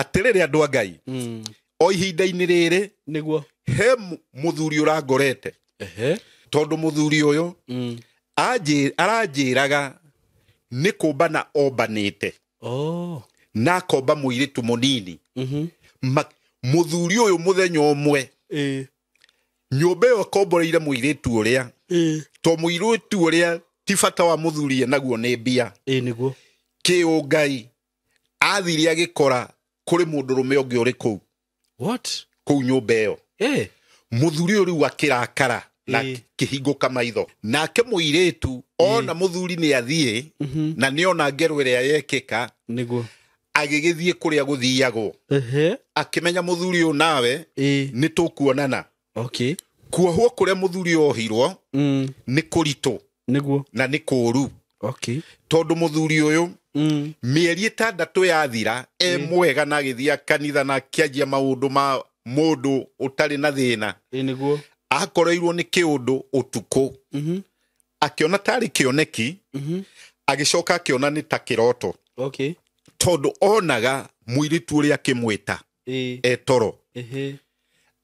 Atĩrĩrĩ andũ a Ngai, o ihinda-inĩ rĩrĩ nĩguo he mũthuri ũrangorete. Ehe. Tondũ mũthuri ũyũ aranjĩraga nĩ kũmbana ombanĩte. Oh. Na akomba mũirĩtu mũnini. Mũthuri ũyũ mũthenya ũmwe nyũmba ĩyo akomboreire mũirĩtu ũrĩa, to mũirĩtu ũrĩa ti bata wa mũthuri naguo nĩ mbia. Nĩguo. Kĩũngai athire agĩkora kũrĩ mũndũrũme ũngĩ ũrĩ kũu. What? Kũu nyũmba ĩyo. Mũthuri ũyũ rĩu akĩrakara na kĩhingũka maitho. Nake mũirĩtu ona mũthuri nĩ athiĩ, na nĩ ona ngero ĩrĩa yekĩka. Nĩguo. Agĩgĩthiĩ kũrĩa gũthiagwo. Akĩmenya mũthuri ũyũ nawe nĩ tũkuonana. Okay. Kuohwo kũrĩa mũthuri ohirwo nĩ kũritũ. Nĩguo. Na nĩ kũũru. Okay. Tondũ mũthuri ũyũ mĩeri 6 yathira e mwega na agĩthiĩ kanitha na akĩanjia maũndũ ma mũndũ ũtarĩ na thĩna. Nĩguo. Akoreirwo nĩ kĩũndũ ũtukũ. Akĩona tarĩ kĩoneki, agĩcoka akĩona nĩ ta kĩroto. Okay. Tondũ onaga mũirĩtu ũrĩa akĩmwĩta etoro.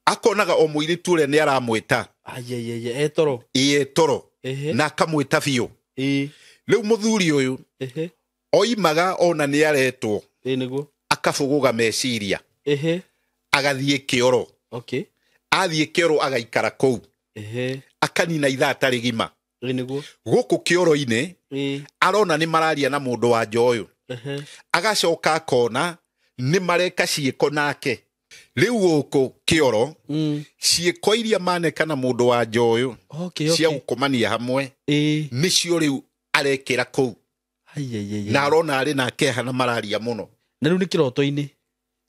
Akonaga o mũirĩtu ũrĩa nĩ aramwĩta. Ayayaya, etoro. Ĩ, etoro. Na akamwĩta biũ. Rĩu mũthuri ũyũ oimaga ona nĩ aretwo. Nĩguo. Akabũgũga meciria. Agathiĩ kĩoro. Okay. Athiĩ kĩoro agaikara kũu. Akanina ithaa tarĩ gima. Nĩguo. Gũkũ kĩoro-inĩ, arona nĩ mararia na mũndũ wa nja ũyũ. Agacoka akona nĩ mareka ciĩko nake. Rĩu gũkũ kĩoro, ciĩko iria maneka na mũndũ wa nja ũyũ, cia gũkomania hamwe, nĩcio rĩu arekĩra kũu. Ayayaya. Na arona arĩ nake hana mararia mũno. Na rĩu nĩ kĩroto-inĩ?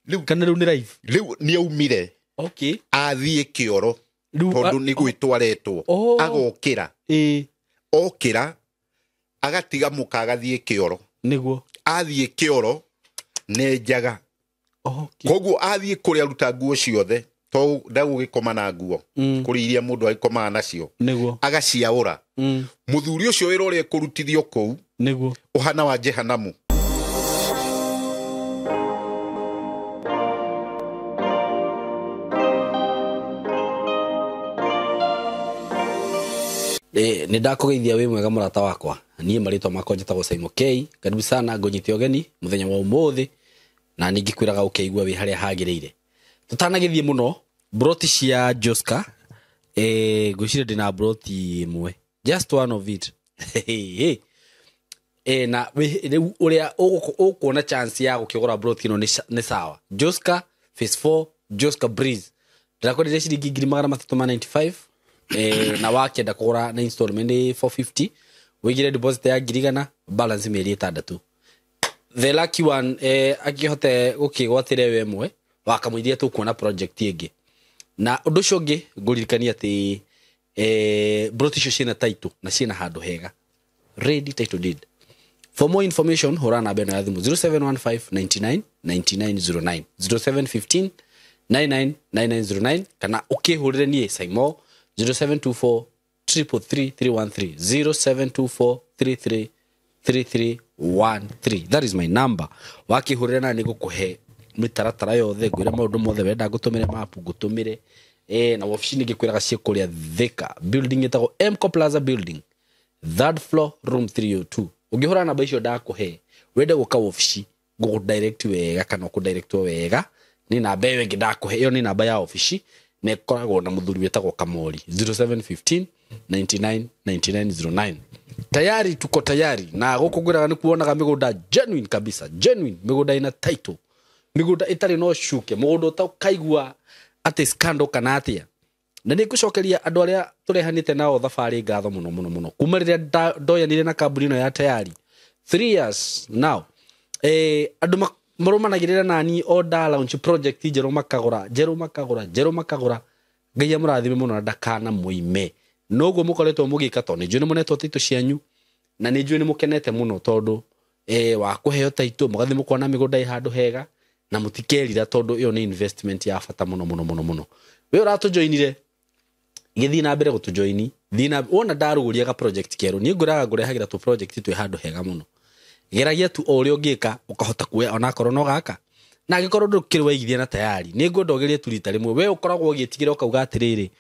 Rĩu Kana rĩu nĩ live? Rĩu nĩ aumire. Okay. Athiĩ kĩoro. Rĩu Tondũ nĩ gwĩtwo aretwo. Oh. Agokĩra. Okĩra, agatiga mũka agathiĩ kĩoro. Nĩguo. Athiĩ kĩoro, nenjaga. Okay. Koguo athiĩ kũrĩa aruta nguo ciothe, to ndagũgĩkoma na nguo. Kũrĩ iria mũndũ agĩkomaga nacio. Nĩguo. Agaciaũra. Mũthuri ũcio wĩra ũrĩa ekũrutithio kũu, Nĩguo. ũhana wa Jehanamu. Nĩ ndakũgeithia wĩ mwega mũrata wakwa. Niĩ marĩtwa makwa njĩtagwo Simon K. Karibu sana ngũnyite ũgeni mũthenya wa ũmũthĩ, na ningĩ kwĩraga ũkĩigua wĩ harĩa hagĩrĩire. Tũtanagĩthiĩ mũno, broti cia Joska, ngwĩciria ndĩna broti ĩmwe. Just one of it. Na rĩu ũrĩa ũkuona chance ya gũkĩgũra broti ĩno nĩ sawa. Joska Phase 4, Joska Breeze. Ndĩrakwenderia ciringi ngiri magana matatũ ma 95. Na wakĩenda kũgũra na installment nĩ 450. Wĩigĩre deposit ya ngiri igana, balance mĩeri 6. The lucky one, akĩhote gũkĩgwatĩra ĩyo ĩmwe, wakamũiria tũkuona project ĩngĩ. Na ũndũ ũcio ũngĩ ngũririkania atĩ, broti icio ciĩna title na ciĩna handũ hega. Ready title deed. For more information, hũra namba ĩno ya thimũ zero seven one five ninety nine ninety nine zero nine, zero seven fifteen nine nine nine nine zero nine, kana ũkĩhũrĩre niĩ Saimo zero seven two four triple three three one three, zero seven two four three three three three one three. That is my number. Wakĩhũrĩra na nĩngũkũhe mĩtaratara yothe, ngwĩre maũndũ mothe wenda ngũtũmĩre map, ngũtũmĩre. Na wabici nĩngĩkwĩraga ciĩ kũrĩa Thika building ĩtagwo Mco Plaza building, third floor, room 302. Ũngĩhũra namba icio ndakũhe, wende gũka wabici, ngũkũ direct wega kana ũkũ direct wega, nĩ namba ĩyo ĩngĩ ndakũhe, ĩyo nĩ namba ya wabici, na ĩkoragwo na mũthuri wĩtagwo Kamori, zero seven fifteen ninety nine ninety nine zero nine. Tayari tuko tayari. Na gũkũ ngwĩraga nĩ kuonaga mĩgũnda genuine kabisa, genuine mĩgũnda ĩna title, mĩgũnda ĩtarĩ na ũcuke, mũgũnda ũtakaigua atĩ scandal kana atĩa. Na nĩ ngũcokeria andũ arĩa tũrehanĩte nao thabarĩ ngatho mũno mũno mũno. Kuma rĩrĩa ndoyanire na kambuni ĩno ya Tayari 3 years now, andũ marũmanagĩrĩra nani o nda launch project njerũ makagũra, njerũ makagũra, njerũ makagũra. Ngai amũrathime mũno na ndakana mũime. Noguo mũkoretwo mũgĩka, tondũ nĩ njũĩ nĩ mũnetwo title cianyu, na nĩ njũĩ nĩ mũkenete mũno tondũ, wa kũheo title, mũgathiĩ mũkona mĩgũnda ĩ handũ hega, na mũtikerira tondũ ĩyo nĩ investment ya bata mũno mũno mũno mũno. We ũratũjoinire, gĩthiĩ na mbere gũtũjoini, thiĩ na, wona ndarũgũria ga project kerũ, niĩ ngũraga ngũrehagĩra tũ project twĩ handũ hega mũno. Geragia tu o ũrĩa ũngĩka, ũkahota kuoya onakorwo no gaka. Na angĩkorwo ndũkĩrĩ waigithia na tayari, nĩ ngwenda ũgerie tu rita rĩmwe. We ũkoragwo ũgĩtigĩra ũkauga atĩrĩrĩ,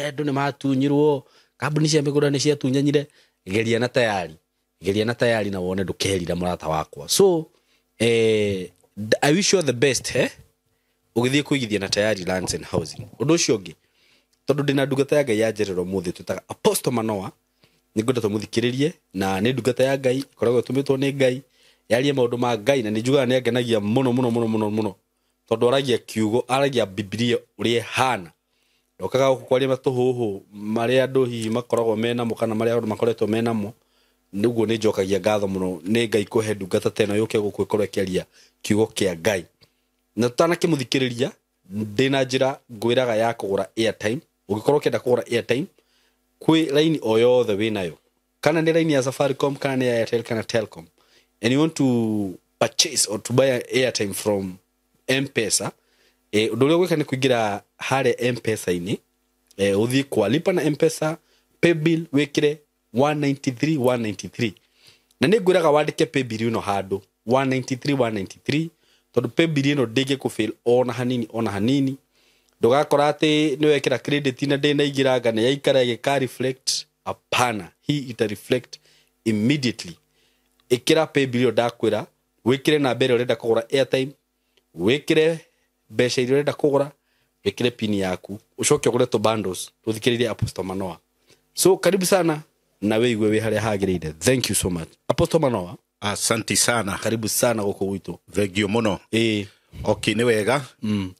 andũ nĩ matunyirwo, kambuni cia mĩgũnda nĩ ciatunyanyire. Geria na tayari, geria na tayari na wone ndũkerira mũrata wakwa. So I wish you all the best, ũgĩthiĩ kũigithia na Tayari Lands and Housing. Ũndũ ũcio ũngĩ, tondũ ndĩna ndungata ya Ngai ya njerera ũmũthĩ twĩtaga Apostle Manoa, nĩ ngwenda tũmũthikĩrĩrie, na nĩ ndungata ya Ngai ĩkoragwo ĩtũmĩtwo nĩ Ngai yarie maũndũ ma Ngai, na nĩ njugaga nĩ angenagia mũno mũno mũno mũno mũno, tondũ aragia kiugo, aragia Bibilia ũrĩa ĩhana. Ndokaga gũkũ kwaria matũhũhũ marĩa andũ hihi makoragwo menamo kana marĩa andũ makoretwo menamo. Nĩguo nĩ njokagia ngatho mũno nĩ Ngai kũhe ndungata ta ĩno yũke gũkũ ĩkorwo ĩkĩaria kiugo kĩa Ngai. Na tũtanakĩmũthikĩrĩria, ndĩna njĩra ngwĩraga ya kũgũra airtime. Ũngĩkorwo ũkĩenda kũgũra airtime kwĩ raini o yothe wĩnayo, kana nĩ raini ya Safaricom, kana nĩ ya Airtel, kana Telcom, and you want to purchase or to buy airtime from M-Pesa, ũndũ ũrĩa ũgwĩka nĩ kũingĩra harĩa M-Pesa-inĩ, ũthiĩ kwa lipa na M-Pesa paybill, wĩkĩre 193 193. Na nĩ ngwĩraga wandĩke paybill ĩno handũ 193 193, tondũ paybill ĩno ndĩngĩkũfail ona hanini ona hanini. Ndũgakora atĩ nĩ wekĩra credit na ndĩnaingĩra nga nĩ yaikara ĩgĩka reflect. Hapana, hii ita reflect immediately. Ĩkĩra paybill ĩyo ndakwĩra, wĩkĩre namba ĩrĩa ũrenda kũgũra airtime, wĩkĩre mbeca iria ũrenda kũgũra, wĩkĩre pin yaku, ũcoke ũgũre tũ bundles tũthikĩrĩrie Apostle Manoa. So karibu sana na wĩigue wĩ harĩa hagĩrĩire. Thank you so much, Apostle Manoa. Asanti sana. Karibu sana gũkũ gwitũ. Thengio mũno. Okay, nĩ wega.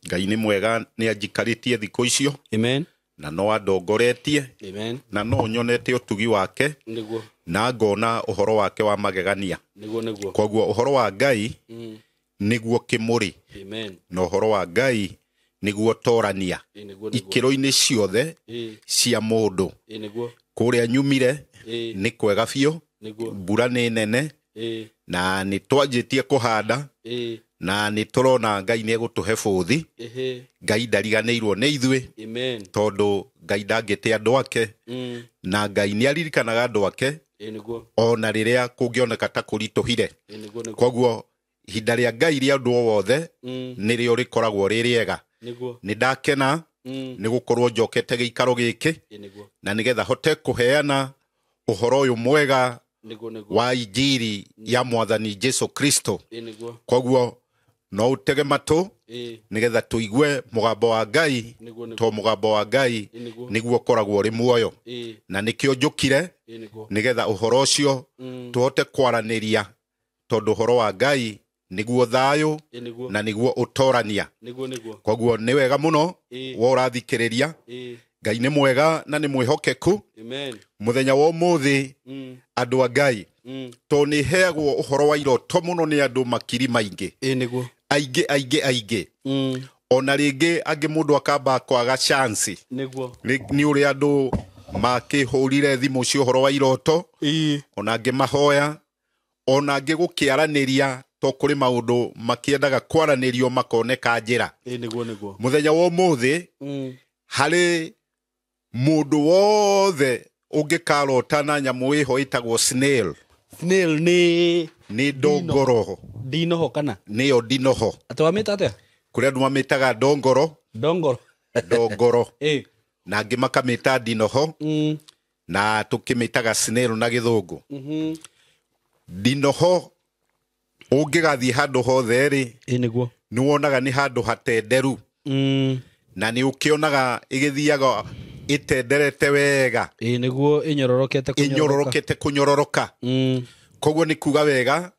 Ngai nĩ mwega, nĩ anjikarĩtie thikũ icio. Amen. Na no andongoretie. Amen. Na no nyonete ũtugi wake. Nĩguo. Na ngona ũhoro wake wa magegania. Nĩguo, nĩguo. Koguo ũhoro wa Ngai nĩguo kĩmũrĩ. Amen. Na ũhoro wa Ngai nĩguo torania. Nĩguo, nĩguo. Ikĩro-inĩ ciothe cia mũndũ. Nĩguo. Kũrĩa nyumire nĩ kwega biũ. Nĩguo. Mbura nĩ nene. Na nĩ twanjĩtie kũhanda. Na nĩ tũrona Ngai nĩ egũtũhe bũthi. Ngai ndariganĩirwo nĩ ithuĩ. Amen. Tondũ Ngai ndangĩte andũ ake. Na Ngai nĩ aririkanaga andũ ake. Nĩguo. Ona rĩrĩa kũngĩoneka ta kũritũhire. Nĩguo, nĩguo. Koguo ihinda rĩa Ngai rĩa ũndũ o wothe nĩrĩo rĩkoragwo rĩ rĩega. Nĩguo. Nĩ ndakena nĩ gũkorwo njokete gĩikaro gĩkĩ. Nĩguo. Na nĩgetha hote kũheana ũhoro ũyũ mwega Nĩguo, nĩguo. wa injiri ya Mwathani Jesu Kristo. Nĩguo. Koguo no ũtege matũ nĩgetha tũigue mũgambo wa Ngai, Nĩguo, nĩguo. to mũgambo wa Ngai Nĩguo. nĩguo ũkoragwo ũrĩ muoyo. Na nĩkĩo njũkire Nĩguo. nĩgetha ũhoro ũcio tũhote kwaranĩria, tondũ ũhoro wa Ngai nĩguo thayũ Nĩguo. na nĩguo ũtorania. Nĩguo, nĩguo. Koguo nĩ wega mũno wo ũrathikĩrĩria. Ngai nĩ mwega na nĩ mwĩhokeku. Amen. Mũthenya wa ũmũthĩ andũ a Ngai tondũ nĩ heagwo ũhoro wa iroto mũno nĩ andũ makiri maingĩ. Nĩguo. Aingĩ, aingĩ, aingĩ. Ona rĩngĩ angĩ mũndũ akamba kwaga chance. Nĩguo. Nĩ ũrĩa andũ makĩhũrire thimũ cia ũhoro wa iroto. Ona angĩ mahoya, ona angĩ gũkĩaranĩria, to kũrĩ maũndũ makĩendaga kwaranĩrio makoneka njĩra. Nĩguo, nĩguo. Mũthenya wa ũmũthĩ harĩ mũndũ wothe ũngĩkarota na nyamũ ĩho ĩtagwo snail. Snail nĩ Nĩ ndongoro. Ndinoho kana? Nĩyo ndinoho. Atĩ wamĩta atĩa? Kũrĩ andũ mamĩtaga ndongoro. Ndongoro. Ndongoro. Na angĩ makamĩta ndinoho. Na tũkĩmĩtaga snail na gĩthũngũ. Ndinoho ũngĩgathiĩ handũ hothe rĩ, Nĩguo. nĩ wonaga nĩ handũ hatenderu. Na nĩ ũkĩonaga ĩgĩthiaga ĩtenderete wega. Nĩguo, ĩnyororokete kũnyororoka. Ĩnyororokete kũnyororoka. Koguo nĩ kuga wega,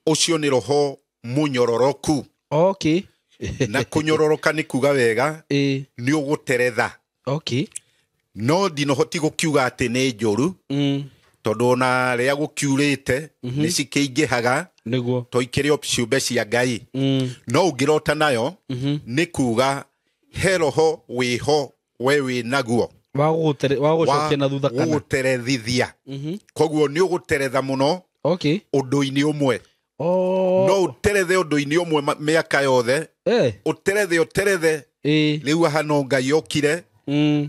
ũcio nĩ roho mũnyororoku. Na kũnyororoka nĩ kuga wega, nĩ ũgũteretha. No ndinoho ti gũkiuga atĩ nĩ njũru, tondũ ona rĩrĩa gũkiurĩte, nĩ cikĩingĩhaga. Nĩguo. To ikĩrĩ o ciũmbe cia Ngai. No ũngĩrota nayo, nĩ kuga he roho wĩho we wĩ naguo. Wa gũgũcokia na thutha kana? Gũgũterethithia. Koguo nĩ ũgũteretha mũno ũndũ-inĩ ũmwe. No ũterethe ũndũ-inĩ ũmwe mĩaka yothe. Ũterethe, ũterethe. Rĩu haha no Ngai okire,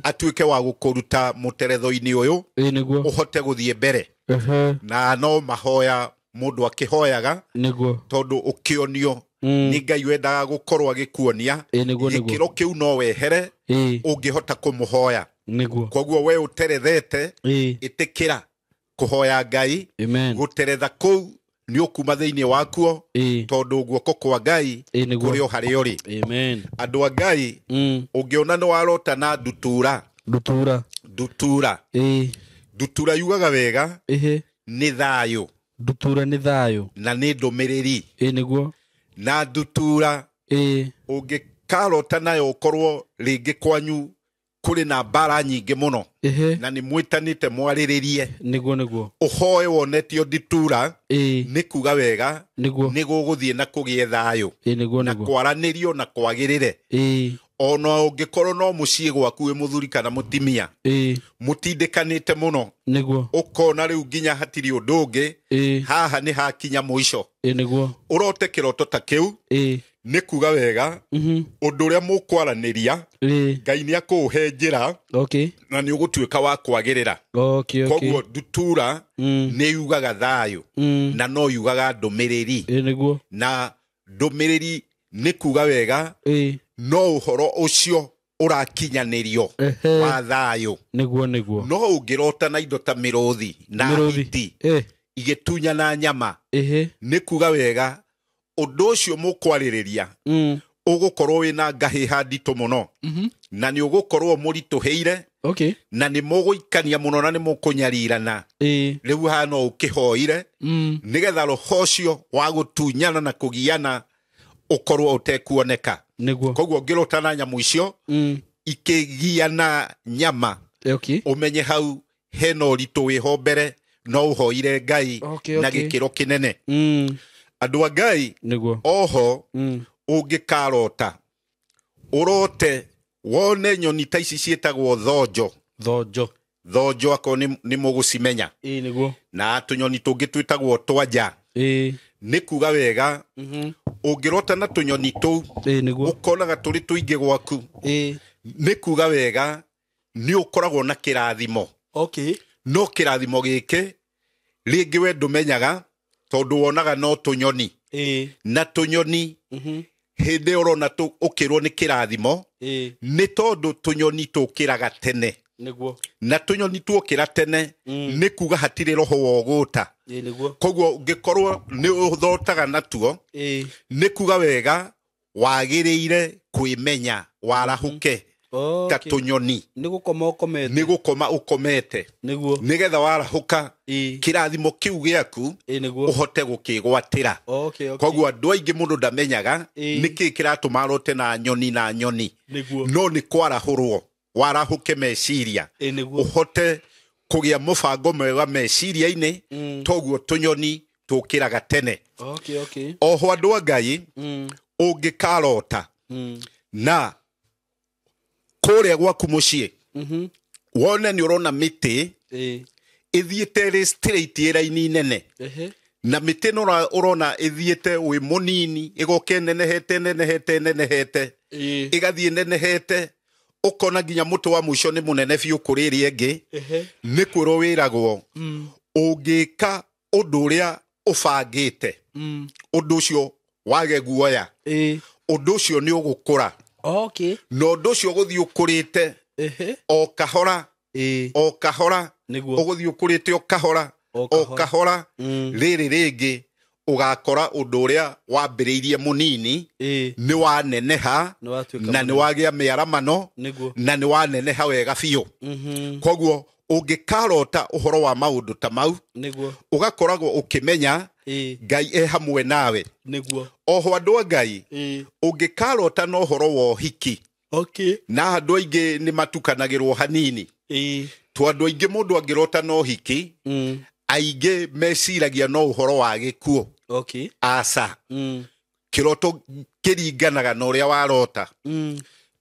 atuĩke wa gũkũruta mũteretho-inĩ ũyũ, Nĩguo. ũhote gũthiĩ mbere. Na no mahoya mũndũ akĩhoyaga, Nĩguo. tondũ ũkĩonio Nĩ Ngai wendaga gũkorwo agĩkuonia. Ĩ nĩguo nĩguo. Gĩkĩro kĩu no wehere ũngĩhota kũmũhoya. Nĩguo. Koguo we ũterethete, ĩtĩkĩra kũhoya Ngai. Amen. Gũteretha kũu nĩ ũkuma thĩinĩ wakuo, tondũ guoko kwa Ngai Ĩ nĩguo. kũrĩ o harĩa ũrĩ. Amen. Andũ a Ngai, ũngĩona nĩ warota na ndutura. Ndutura. Ndutura. Ndutura yugaga wega nĩ thayũ. Ndutura nĩ thayũ. Na nĩ ndũmĩrĩri. Ĩ nĩguo. Na ndutura ũngĩkarota nayo ũkorwo rĩngĩ kwanyu kũrĩ na mbara nyingĩ mũno, na nĩ mwĩtanĩte mwarĩrĩrie, Nĩguo nĩguo. ũhoe wonetio ndutura, nĩ kuga wega Nĩguo. nĩ gũgũthiĩ na kũgĩe thayũ, Ĩ nĩguo na nĩguo. kwaranĩrio na kwagĩrĩre. Ona ũngĩkorwo no mũciĩ gwaku wĩ mũthuri kana mũtimia, mũtindĩkanĩte mũno, Nĩguo. ũkona rĩu nginya hatirĩ ũndũ ũngĩ, haha nĩ hakinya mũico, Ĩ nĩguo. ũrote kĩroto ta kĩu, nĩ kuga wega ũndũ ũrĩa mũkwaranĩria, Ngai nĩ akũũhe njĩra, na nĩ ũgũtuĩka wa kwagĩrĩra. Koguo ndutura nĩ yugaga thayũ, na no yugaga ndũmĩrĩri. Ĩ nĩguo. Na ndũmĩrĩri nĩ kuga wega no ũhoro ũcio ũrakinyanĩrio wa thayũ. Nĩguo nĩguo. No ũngĩrota na indo ta mĩrũthi na hiti igĩtunyana nyama, nĩ kuga wega ũndũ ũcio mũkwarĩrĩria ũgũkorwo wĩna ngahĩha nditũ mũno, na nĩ ũgũkorwo mũritũhĩire, na nĩ mũgũikania mũno na nĩ mũkũnyarirana. Rĩu haha no ũkĩhoire, nĩgetha roho ũcio wa gũtunyana na kũgiana ũkorwo ũtekuoneka. Nĩguo. Koguo ũngĩrota na nyamũ icio ikĩgiana nyama, ũmenye hau hena ũritũ wĩho mbere, no ũhoire Ngai na gĩkĩro kĩnene. Andũ a Ngai, Nĩguo. oho ũngĩkarota ũrote wone nyoni ta ici ciĩtagwo thonjo. Thonjo. Thonjo akorwo nĩ mũgũcimenya. Ĩ nĩguo. Na tũnyoni tũngĩ twĩtagwo twanja. Nĩ kuga wega ũngĩrota na tũnyoni tũu, Ĩ nĩguo. ũkonaga tũrĩ tũingĩ gwaku, nĩ kuga wega nĩ ũkoragwo na kĩrathimo. No kĩrathimo gĩkĩ rĩngĩ we ndũmenyaga, tondũ wonaga no tũnyoni. Na tũnyoni hĩndĩ ũrona ũkĩrwo nĩ kĩrathimo, nĩ tondũ tũnyoni tũkĩraga tene. Nĩguo. Na tũnyoni tuokĩra tene, nĩ kuga hatirĩ roho wa ũgũta. Ĩ nĩguo. Koguo ũngĩkorwo nĩ ũthotaga natuo, nĩ kuga wega wagĩrĩire kwĩmenya warahũke ta tũnyoni. Nĩ gũkoma ũkomete. Nĩ gũkoma ũkomete. Nĩguo. Nĩgetha warahũka, kĩrathimo kĩu gĩaku Ĩ nĩguo. ũhote gũkĩgwatĩra. Koguo andũ aingĩ mũndũ ndamenyaga nĩkĩ kĩratũma arote na nyoni na nyoni. Nĩguo. No nĩ kwarahũrwo warahũke meciria, Ĩ nĩguo. ũhote kũgĩa mũbango mwega meciria-inĩ, toguo tũnyoni tũkĩraga tene. Oho andũ a Ngai, ũngĩkarota na kũrĩa gwaku mũciĩ, wone nĩ ũrona mĩtĩ ĩthiĩte ĩrĩ straight ĩ raini nene, na mĩtĩ ĩno ũrona ĩthiĩte wĩ mũnini, ĩgoka ĩnenehete ĩnenehete ĩnenehete, ĩgathiĩ ĩnenehete, ũkona nginya mũtĩ wa mũico nĩ mũnene biũ kũrĩ ĩrĩa ĩngĩ. Nĩ kwĩrwo wĩragwo ũngĩka ũndũ ũrĩa ũbangĩte, ũndũ ũcio wage guoya, ũndũ ũcio nĩ ũgũkũra. Na ũndũ ũcio ũgũthiĩ ũkũrĩte o kahora, o kahora, ũgũthiĩ ũkũrĩte o kahora, o kahora. Rĩrĩ rĩngĩ ũgakora ũndũ ũrĩa wambĩrĩirie mũnini nĩ waneneha, na nĩ wagĩa mĩaramano, na nĩ waneneha wega biũ. Koguo ũngĩkarota ũhoro wa maũndũ ta mau, ũgakoragwo ũkĩmenya Ngai e hamwe nawe. Nĩguo. Oho andũ a Ngai, ũngĩkarota na ũhoro wa ũhiki, na andũ aingĩ nĩ matukanagĩrwo hanini. To andũ aingĩ mũndũ angĩrota na ũhiki, aingĩ meciragia no ũhoro wa gĩkuũ. Aca. Kĩroto kĩringanaga na ũrĩa warota.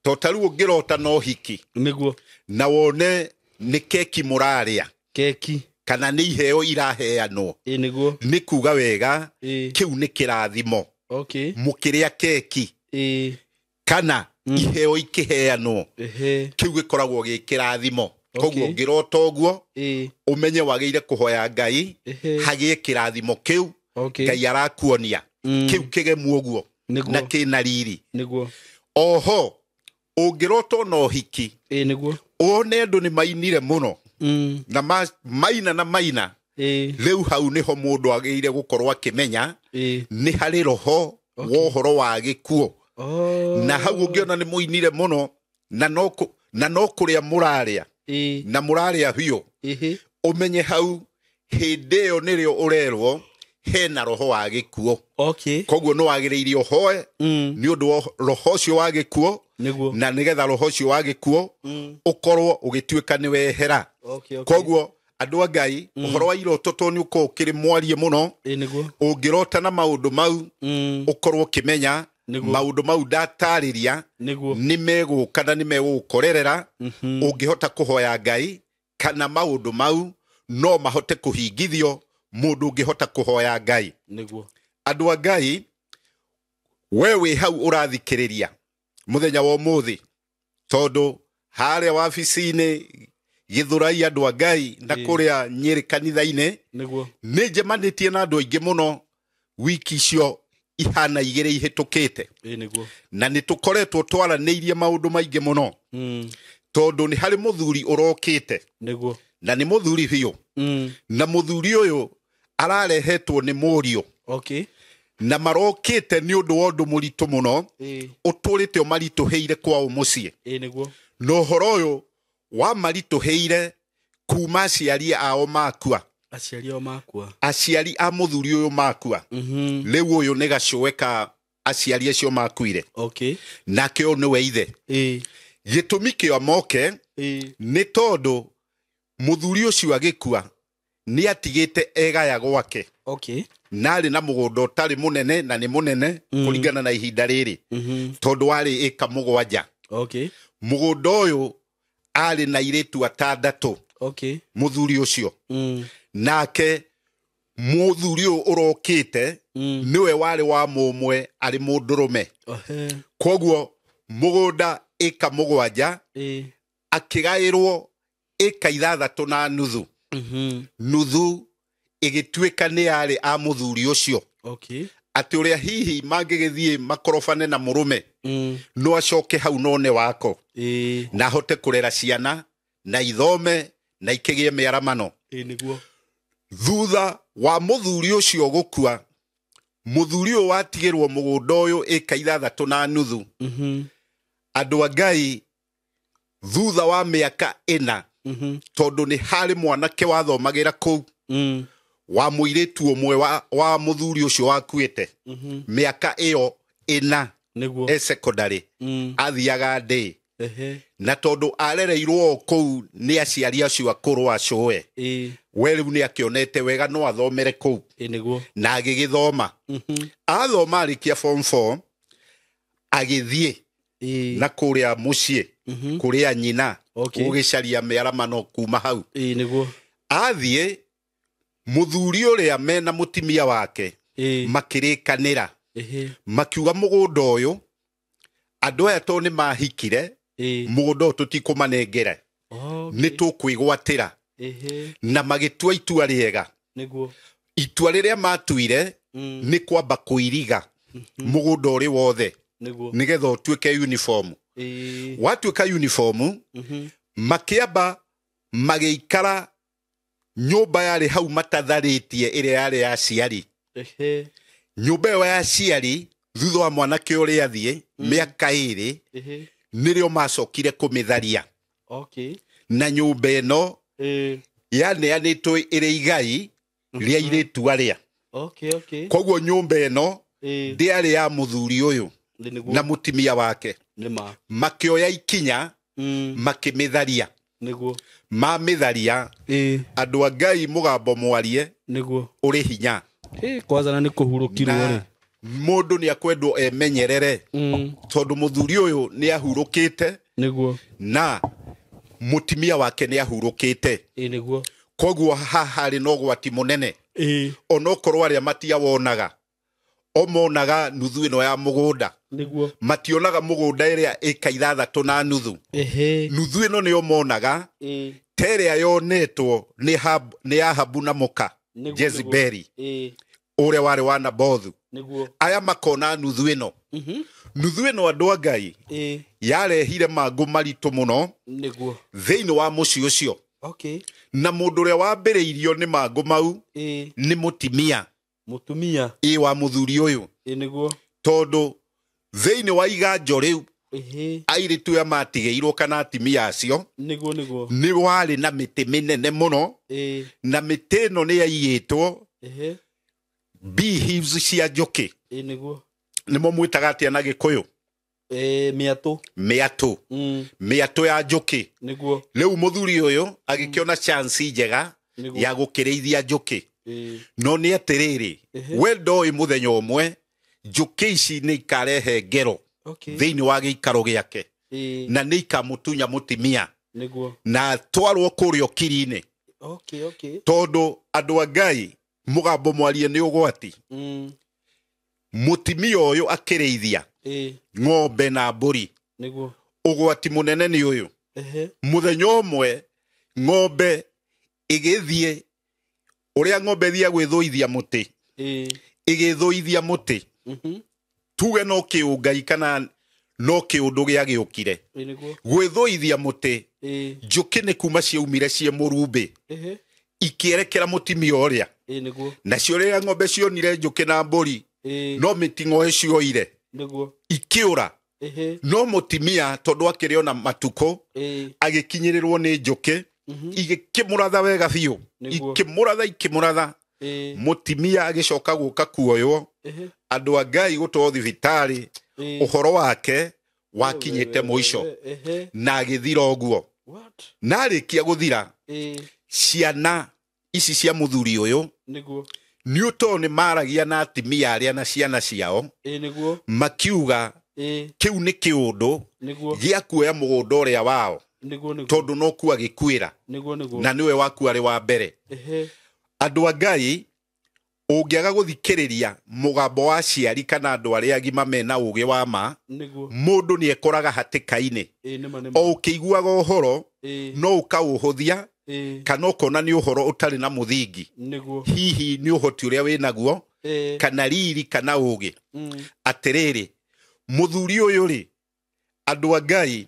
To ta rĩu ũngĩrota na ũhiki, Nĩguo. na wone nĩ keki mũrarĩa, Keki. kana nĩ iheo iraheanwo, Ĩ nĩguo. nĩ kuga wega kĩu nĩ kĩrathimo. Mũkĩrĩa keki, kana iheo ikĩheanwo, kĩu gĩkoragwo gĩ kĩrathimo. Koguo ũngĩrota ũguo, ũmenye wagĩrĩire kũhoya Ngai hagĩe kĩrathimo kĩu Ngai arakuonia. Kĩu kĩgemu ũguo. na kĩna riri. Nĩguo. Oho ũngĩrota na ũhiki, ĩ nĩguo, one andũ nĩ mainire mũno na maina na maina, rĩu hau nĩho mũndũ agĩrĩire gũkorwo akĩmenya nĩ harĩ roho wa ũhoro wa gĩkuũ. Na hau ũngĩona nĩ mũinire mũno na no kũrĩa mũrarĩa na mũrarĩa biũ, ũmenye hau hĩndĩ ĩyo nĩrĩo ũrerwo hena roho wa gĩkuũ. Koguo nĩ wagĩrĩire ũhoe nĩ ũndũ wa roho ũcio wa gĩkuũ, na nĩgetha roho ũcio wa gĩkuũ ũkorwo ũgĩtuĩka nĩ wehera. Koguo andũ a Ngai, ũhoro wa iroto to nĩ ũkorwo ũkĩrĩ mwarie mũno. Ũngĩrota na maũndũ mau, ũkorwo ũkĩmenya maũndũ mau ndatarĩria nĩ megũka na nĩ megũgũkorerera. Ũngĩhota kũhoya Ngai kana maũndũ mau no mahote kũhingithio mũndũ ũngĩhota kũhoya Ngai. Andũ a Ngai, we wĩ hau ũrathikĩrĩria mũthenya wa ũmũthĩ, tondũ harĩa wabici-inĩ Gĩthũrai andũ a Ngai na kũrĩa Nyĩrĩ kanitha-inĩ, nĩ njemanĩtie na andũ aingĩ mũno wiki icio ihana igĩrĩ ihĩtũkĩte, na nĩ tũkoretwo twaranĩirie maũndũ maingĩ mũno, tondũ nĩ harĩ mũthuri ũrokĩte, na nĩ mũthuri biũ, na mũthuri ũyũ ararehetwo nĩ mũriũ, na marokĩte nĩ ũndũ wa ũndũ mũritũ mũno ũtũrĩte ũmaritũhĩire kwao mũciĩ. Na ũhoro ũyũ wa maritũhĩire kuma aciari ao makua, aciari a mũthuri ũyũ makua. Rĩu ũyũ nĩ gacũe ka aciari acio makuire, nake ũyũ nĩwe ithe. Gĩtũmi kĩa moke nĩ tondũ mũthuri ũcio agĩkua nĩ atigĩte egaya gwake, na arĩ na mũgũnda ũtarĩ mũnene na nĩ mũnene kũringana na ihinda rĩrĩ, tondũ warĩ ĩka 7. Mũgũnda ũyũ arĩ na airĩtu 6, mũthuri ũcio. Nake mũthuri ũyũ ũrokĩte nĩwe warĩ wa mũmwe arĩ mũndũrũme. Koguo mũgũnda ĩka 7 akĩgaĩrwo ĩka 6.5. Nuthu ĩgĩtuĩka nĩ yarĩ a mũthuri ũcio, atĩ ũrĩa hihi mangĩgĩthiĩ makorobane na mũrũme no acoke hau none wako, na ahote kũrera ciana na ithome na ikĩgĩe mĩaramano. Thutha wa mũthuri ũcio gũkua, mũthuri ũyũ watigĩrwo mũgũnda ũyũ ĩka 6.5. Andũ a Ngai, thutha wa mĩaka 4, tondũ nĩ harĩ mwanake wathomagĩra kũu wa mũirĩtu ũmwe wa mũthuri ũcio wakuĩte, mĩaka ĩyo 4 e secondary athiaga ndĩ, na tondũ arereirwo kũu nĩ aciari acio akũrũ acũe, we rĩu nĩ akĩonete wega no athomere kũu, na agĩgĩthoma. Athoma arĩkia form 4 agĩthiĩ na kũrĩa mũciĩ kũrĩa nyina gũgĩcaria mĩaramano kuma hau. Athiĩ mũthuri ũrĩa mena mũtimia wake makĩrĩkanĩra, makiuga mũgũnda ũyũ andũ aya tondũ nĩ mahikire, mũgũnda ũyũ tũtikũmanengera, nĩ tũkwĩgwatĩra. Na magĩtua itua rĩega. Itua rĩrĩa matuire nĩ kwamba kũiriga mũgũnda ũrĩ wothe nĩgetha ũtuĩke uniform. Watuĩka uniform, makĩamba magĩikara nyũmba yarĩ hau matatharĩtie ĩrĩa yarĩ ya aciari. Nyũmba ĩyo ya aciari thutha wa mwanake ũrĩa athiĩ mĩaka 2 nĩrĩo macokire kũmĩtharia. Na nyũmba ĩno yaneanĩtwo ĩrĩ igai rĩa airĩtu arĩa. Koguo nyũmba ĩno ndĩarĩ ya mũthuri ũyũ na mũtimia wake. Makĩoya ikinya makĩmĩtharia. Mamĩtharia, andũ a Ngai, mũgambo mwarie ũrĩ hinya. Kwanza nĩ kũhurũkirwo rĩ, mũndũ nĩ akwendwo emenyerere, tondũ mũthuri ũyũ nĩ ahurũkĩte, na mũtimia wake nĩ ahurũkĩte. Koguo haha harĩ na ũgwati mũnene, onokorwo arĩa matiawonaga, o monaga nuthu ĩno ya mũgũnda, mationaga mũgũnda ĩrĩa ĩka 6.5. Nuthu ĩno nĩyo monaga ta ĩrĩa yonetwo nĩ Ahabu na mũka Jezebeli. Ũrĩa warĩ wa Nabothu. Nĩguo. Aya makona nuthu ĩno. Nuthu ĩno, andũ a Ngai, yarehire mangũ maritũ mũno Nĩguo. thĩinĩ wa mũciĩ ũcio. Na mũndũ ũrĩa wambĩrĩirio nĩ mangũ mau nĩ mũtimia. Mũtumia. Ĩ, wa mũthuri ũyũ. Nĩguo. Tondũ thĩinĩ wa iganjo rĩu, airĩtu aya matigĩirwo kana atimia acio, Nĩguo, nĩguo. nĩ warĩ na mĩtĩ mĩnene mũno, na mĩtĩ ĩno nĩ yaiyĩtwo beehives cia njũkĩ. Nĩguo. Nĩmo mwĩtaga atĩa na Gĩkũyũ? Mĩatũ. Mĩatũ. Mĩatũ ya njũkĩ. Nĩguo. Rĩu mũthuri ũyũ agĩkĩona chance njega ya gũkĩrĩithia njũkĩ. No nĩ atĩrĩrĩ, we ndoĩ mũthenya ũmwe njũkĩ ici nĩ ikarehe ngero thĩinĩ wa gĩikaro gĩake, na nĩ ikamũtunya mũtimia Nĩguo. na atwarwo kũrĩa ũkiri-inĩ. Tondũ, andũ a Ngai, mũgambo mwarie nĩ ũgwati. Mũtimia ũyũ akĩrĩithia ng'ombe na mbũri, Nĩguo. Ũgwati mũnene nĩ ũyũ. Mũthenya ũmwe ng'ombe ĩgĩthiĩ, ũrĩa ng'ombe ĩthiaga gwĩthũithia mũtĩ, ĩgĩthũithia mũtĩ, tuge no kĩũngai kana no kĩũndũ gĩagĩũkire, Nĩguo. Gwĩthũithia mũtĩ, njũkĩ nĩ kuma ciaumire ciĩ mũrumbĩ, ikĩerekera mũtimia ũrĩa. Nĩguo. Nacio rĩrĩa ng'ombe cionire njũkĩ na mbũri, no mĩting'oe cioire, Nĩguo. Ikĩũra. No mũtimia, tondũ akĩrĩ ona matukũ, agĩkinyĩrĩrwo nĩ njũkĩ, igĩkĩmũratha wega biũ. Nĩguo. Ikĩmũratha, ikĩmũratha. Mũtimia agĩcoka gũka kuoywo, andũ a Ngai, gũtwarwo thibitarĩ. Ũhoro wake wakinyĩte mũico na agĩthira ũguo. What? Na arĩkia gũthira, ciana ici cia mũthuri ũyũ, Nĩguo. Nĩ ũtoo nĩ maragia na atimia arĩa na ciana ciao, Nĩguo. Makiuga kĩu nĩ kĩũndũ Nĩguo. Gĩa kuoya mũgũnda ũrĩa wao, Nĩguo, nĩguo. Tondũ no kua gĩkuĩra, Nĩguo, nĩguo. Na nĩwe wakua arĩ wa mbere. Andũ a Ngai, ũngĩaga gũthikĩrĩria mũgambo wa aciari kana andũ arĩa agima mena ũgĩ wa ma, Nĩguo. Mũndũ nĩ ekoraga hatĩka-inĩ. Nĩma, nĩma. O ũkĩiguaga ũhoro, no ũkaũhũthia, kana ũkona nĩ ũhoro ũtarĩ na mũthingi. Nĩguo. Hihi nĩ ũhoti ũrĩa wĩ naguo, kana riri, kana ũgĩ. Atĩrĩrĩ, mũthuri ũyũ rĩ, andũ a Ngai,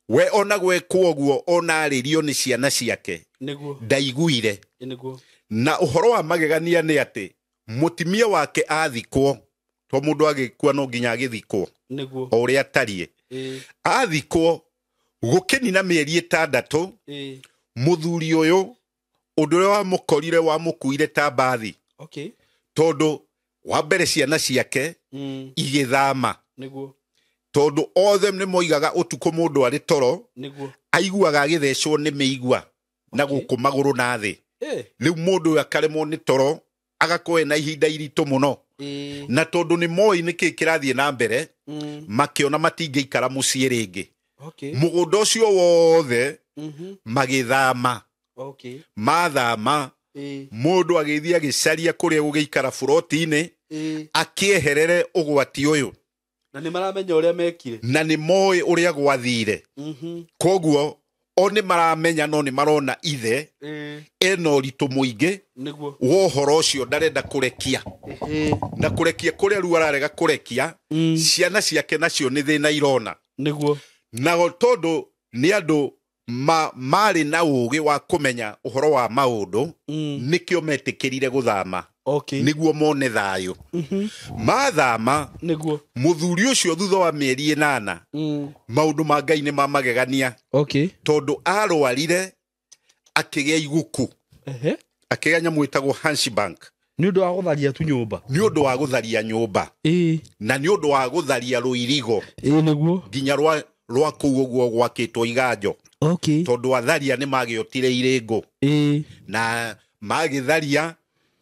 we ona gwekwo ũguo, ona arĩrio nĩ ciana ciake, Nĩguo. Ndaiguire. Nĩguo. Na ũhoro wa magegania nĩ atĩ mũtimia wake athikwo, to mũndũ agĩkua no nginya agĩthikwo Nĩguo. O ũrĩa atariĩ, athikwo, gũkĩnina mĩeri 6, mũthuri ũyũ ũndũ ũrĩa wamũkorire wamũkuire ta mbathi. Tondũ wa mbere, ciana ciake igĩthama, Nĩguo. Tondũ othe nĩ moigaga ũtukũ mũndũ arĩ toro, Nĩguo. Aiguaga agĩthecwo nĩ mĩigua na gũkũ magũrũ na thĩ. Rĩu mũndũ ũyũ akaremwo nĩ toro, agakorwo ena ihinda iritũ mũno. Na tondũ nĩ moĩ nĩkĩ kĩrathiĩ na mbere, makĩona matingĩikara mũciĩ rĩngĩ. Mũgũnda ũcio wothe magĩthama. Mathama, mũndũ agĩthiĩ agĩcaria kũrĩa gũgĩikara buroti-inĩ, akĩeherere ũgwati ũyũ. Na nĩ maramenya ũrĩa mekire. Na nĩ moĩ ũrĩa gwathire. Koguo o nĩ maramenya, no nĩ marona ithe ena ũritũ mũingĩ Nĩguo. Wa ũhoro ũcio, ndarenda kũrekia, na kũrekia kũrĩa rĩu ararega kũrekia, ciana ciake nacio nĩ thĩna irona. Nĩguo. Nao tondũ nĩ andũ marĩ na ũgĩ wa kũmenya ũhoro wa maũndũ, nĩkĩo metĩkĩrire gũthama, nĩguo mone thayũ. Mathama, Nĩguo. Mũthuri ũcio thutha wa mĩeri 8, maũndũ ma Ngai nĩ mamagegania, tondũ arwarire akĩgĩa iguku, akĩgĩa nyamũ ĩtagwo Hunchback. Nĩ ũndũ wa gũtharia tu nyũmba. Nĩ ũndũ wa gũtharia nyũmba, na nĩ ũndũ wa gũtharia rũirigo, Nĩguo. Nginya rwa kũu ũguo gwakĩtwo iganjo, tondũ atharia nĩ magĩotire irĩngũ, na magĩtharia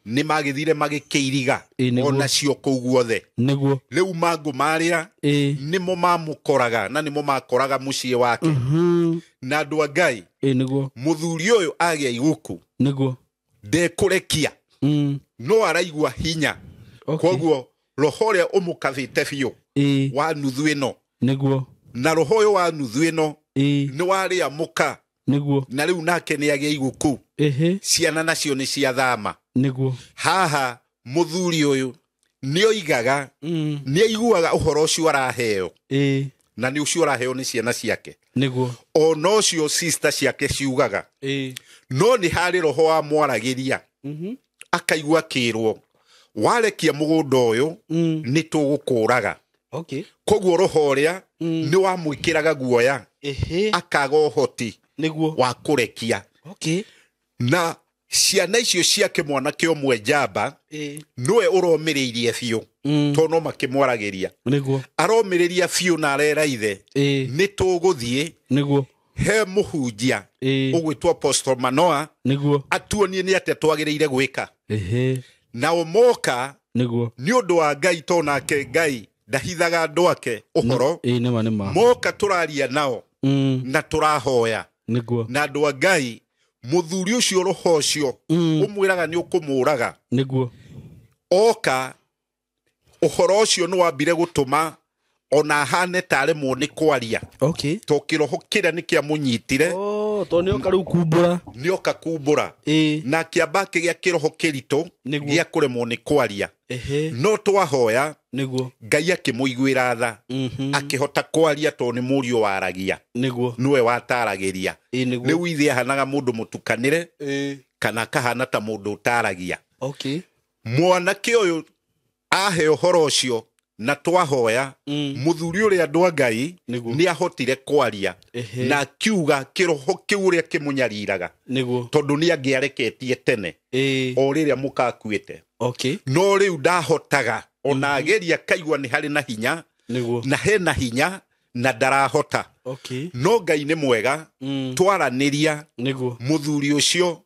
nĩ magĩthire magĩkĩiriga Nĩguo. Onacio kũu guothe. Nĩguo. Rĩu mangũ marĩa nĩmo mamũkoraga na nĩmo makoraga mũciĩ wake. Na andũ a Ngai, Nĩguo. Mũthuri ũyũ agĩa iguku, Nĩguo. Ndekũrekia, no araigua hinya. Koguo roho ũrĩa ũmũkabĩte biũ wa nuthu ĩno, Nĩguo. Na roho ũyũ wa nuthu ĩno nĩ warĩa mũka. Nĩguo. Na rĩu nake nĩ agĩa iguku. Ciana nacio nĩ ciathama. Nĩguo. Haha Mũthuri ũyũ nĩoigaga nĩaiguaga ũhoro ũcio araheo na nĩ ũcio ũraheo nĩ ciana ciake nĩguo ona ũcio sister ciake ciugaga no nĩ harĩ roho wa mwaragĩria akaigua akĩrwo warekia mũgũnda ũyũ nĩ tũgũkũraga okay koguo roho ũrĩa nĩ wamwĩkĩraga guoya akaga ũhoti nĩguo wa kũrekia okay na ciana icio ciake mwanake ũmwe njamba nĩwe ũromĩrĩirie biũ tondũ no makĩmwaragĩria nĩguo aromĩrĩria biũ na arera ithe nĩ tũgũthiĩ nĩguo he mũhunjia ũgwĩtwo Apostle Manoa nĩguo atuonie nĩ atĩa twagĩrĩire gwĩka nao moka nĩguo nĩ ũndũ wa Ngai to nake Ngai ndahithaga andũ ake ũhoro nĩma nĩma moka tũraria nao na tũrahoya nĩguo na andũ a Ngai mũthuri ũcio roho ũcio ũmwĩraga nĩ ũkũmũraga nĩguo oka ũhoro ũcio nĩ wambire gũtũma ona ahane ta aremwo nĩ kwaria okay to kĩroho kĩrĩa nĩ kĩamũnyitire oh to nĩoka rĩu kumbũra nĩoka kumbũra na kĩamba kĩgĩa kĩroho kĩritũ Nĩguo. gĩa kũremwo nĩ kwaria no twahoya nĩguo Ngai akĩmũiguĩra tha akĩhota kwaria tondũ nĩ mũriũ waragia nĩguo nĩwe wataragĩria nĩguo rĩu ithe ahanaga mũndũ mũtukanĩre kana akahana ta mũndũ ũtaragia okay mwanake ũyũ ahe ũhoro ũcio na twahoya mũthuri ũrĩa andũ a Ngai Nĩguo. nĩ ahotire kwaria na akiuga kĩroho kĩu ũrĩa kĩmũnyariraga nĩguo tondũ nĩ angĩareketie tene o rĩrĩa mũkakuĩte okay no rĩu ndahotaga ona ageria kaigua nĩ harĩ na hinya nĩguo na hena hinya na ndarahota okay no Ngai nĩ mwega twaranĩria nĩguo mũthuri ũcio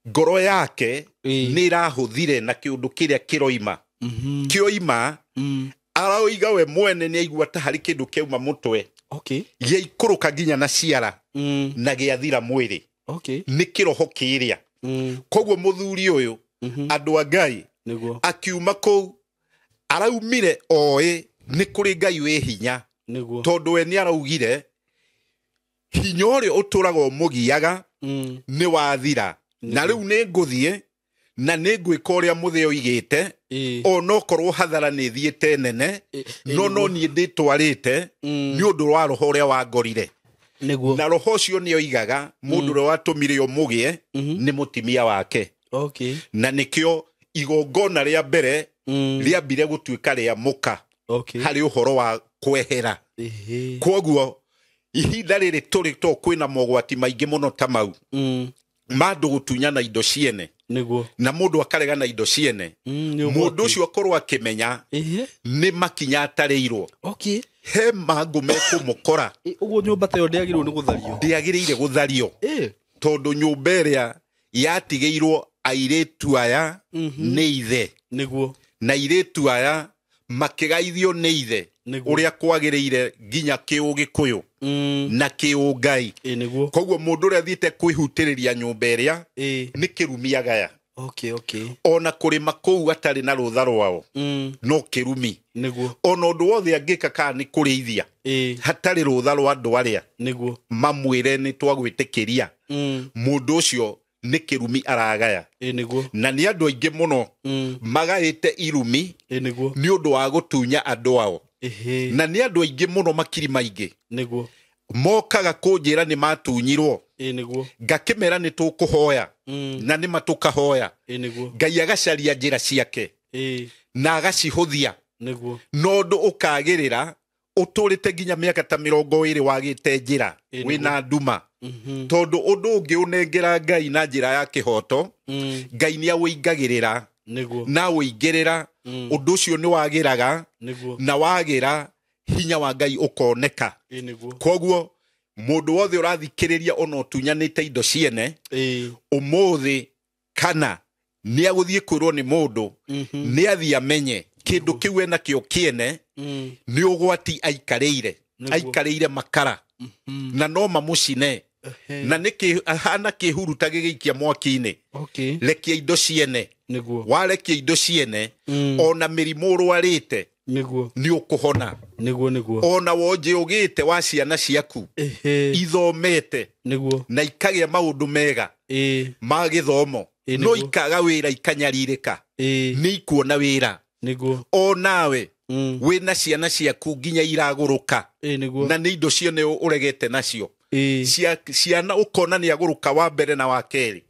ngoro yake Ĩĩ. nĩ ĩrahũthire na kĩũndũ kĩrĩa kĩroima kĩoima aroiga we mwene nĩ aigua ta harĩ kĩndũ kĩauma mũtwe okay gĩaikũrũka nginya na ciara na gĩathira mwĩrĩ okay nĩ kĩroho kĩrĩa koguo mũthuri ũyũ andũ a Ngai nĩguo akiuma kũu araumire oĩ nĩ kũrĩ Ngai wĩ hinya nĩguo tondũ we nĩ araugire hinya ũrĩa ũtũraga ũmũgiaga nĩ wathira na rĩu nĩ ngũthiĩ na nĩ ngwĩka ũrĩa mũthĩ oigĩte onokorwo hathara nĩ thiĩte nene no no niĩ ndĩtwarĩte nĩ ũndũ wa roho ũrĩa wangorire nĩguo na roho ũcio nĩ oigaga mũndũ ũrĩa watũmire ũmũgĩe nĩ mũtimia wake okay na nĩkĩo igongona rĩa mbere rĩambire gũtuĩka rĩa mũka okay harĩ ũhoro wa kwehera kwoguo ihinda rĩrĩ tũrĩ to kwĩna mogwati maingĩ mũno ta mau ma andũ gũtunyana indo ciene nĩguo na mũndũ akaregana indo ciene mũndũ ũcio akorwo akĩmenya nĩ makinya atarĩirwo okay he mangũ mekũmũkora ũguo nyũmba ta ĩyo ndĩagĩrĩirwo nĩ gũthario ndĩagĩrĩire gũthario tondũ nyũmba ĩrĩa yatigĩirwo airĩtu aya nĩ ithe nĩguo na airĩtu aya makĩgaithio nĩ ithe Nĩguo. ũrĩa kwagĩrĩire nginya kĩũgĩkũyũ na kĩũngai nĩguo koguo mũndũ ũrĩa athiĩte kwĩhutĩrĩria nyũmba ĩrĩa nĩ kĩrumi agaya okay okay ona kũrĩma kũu atarĩ na rũtha rwao no kĩrumi nĩguo ona ũndũ wothe angĩka kana nĩ kũrĩithia hatarĩ rũtha rwa andũ arĩa nĩguo mamwĩre nĩ twagwĩtĩkĩria mũndũ ũcio nĩ kĩrumi aragaya nĩguo na nĩ andũ aingĩ mũno magaĩte irumi nĩguo nĩ ũndũ wa gũtunya andũ ao na nĩ andũ aingĩ mũno makiri maingĩ nĩguo mokaga kũnjĩra nĩ matunyirwo nĩguo ngakĩmera nĩ tũkũhoya na nĩ ma tũkahoya nĩguo Ngai agacaria njĩra ciake na agacihũthia nĩguo na ũndũ ũkagĩrĩra ũtũrĩte nginya mĩaka ta 20 wagĩte njĩra wĩna nduma tondũ ũndũ ũngĩ ũnengera Ngai na njĩra ya kĩhoto Ngai nĩ awĩingagĩrĩra nĩguo na wĩingĩrĩra ũndũ ũcio nĩ wagĩraga nĩguo na wagĩra hinya wa Ngai ũkoneka nĩguo koguo mũndũ wothe ũrathikĩrĩria ona ũtunyanĩte indo ciene ũmũthĩ kana nĩ agũthiĩ kwĩrwo nĩ mũndũ nĩ athiĩ amenye kĩndũ kĩu enakĩo kĩene nĩ ũgwati aikarĩire aikarĩire makara na no mamũcine na nĩ ahana kĩhuruta gĩgĩikia mwaki-inĩ okay rekia indo ciene nĩguo warekia indo ciene ona mĩrimũ ũrwarĩte nĩguo nĩ ũkũhona nĩguo nĩguo ona wonje ũgĩte wa ciana ciaku ithomete nĩguo na ikagĩa maũndũ mega ma gĩthomo No ikaga wĩra ikanyarirĩka, nĩ ikuona wĩra. Nĩguo. O nawe wĩna ciana ciaku nginya iragũrũka, Nĩguo. na nĩ indo ciene ũregete nacio. Ciana ũkona nĩ agũrũka wa mbere na wa kerĩ,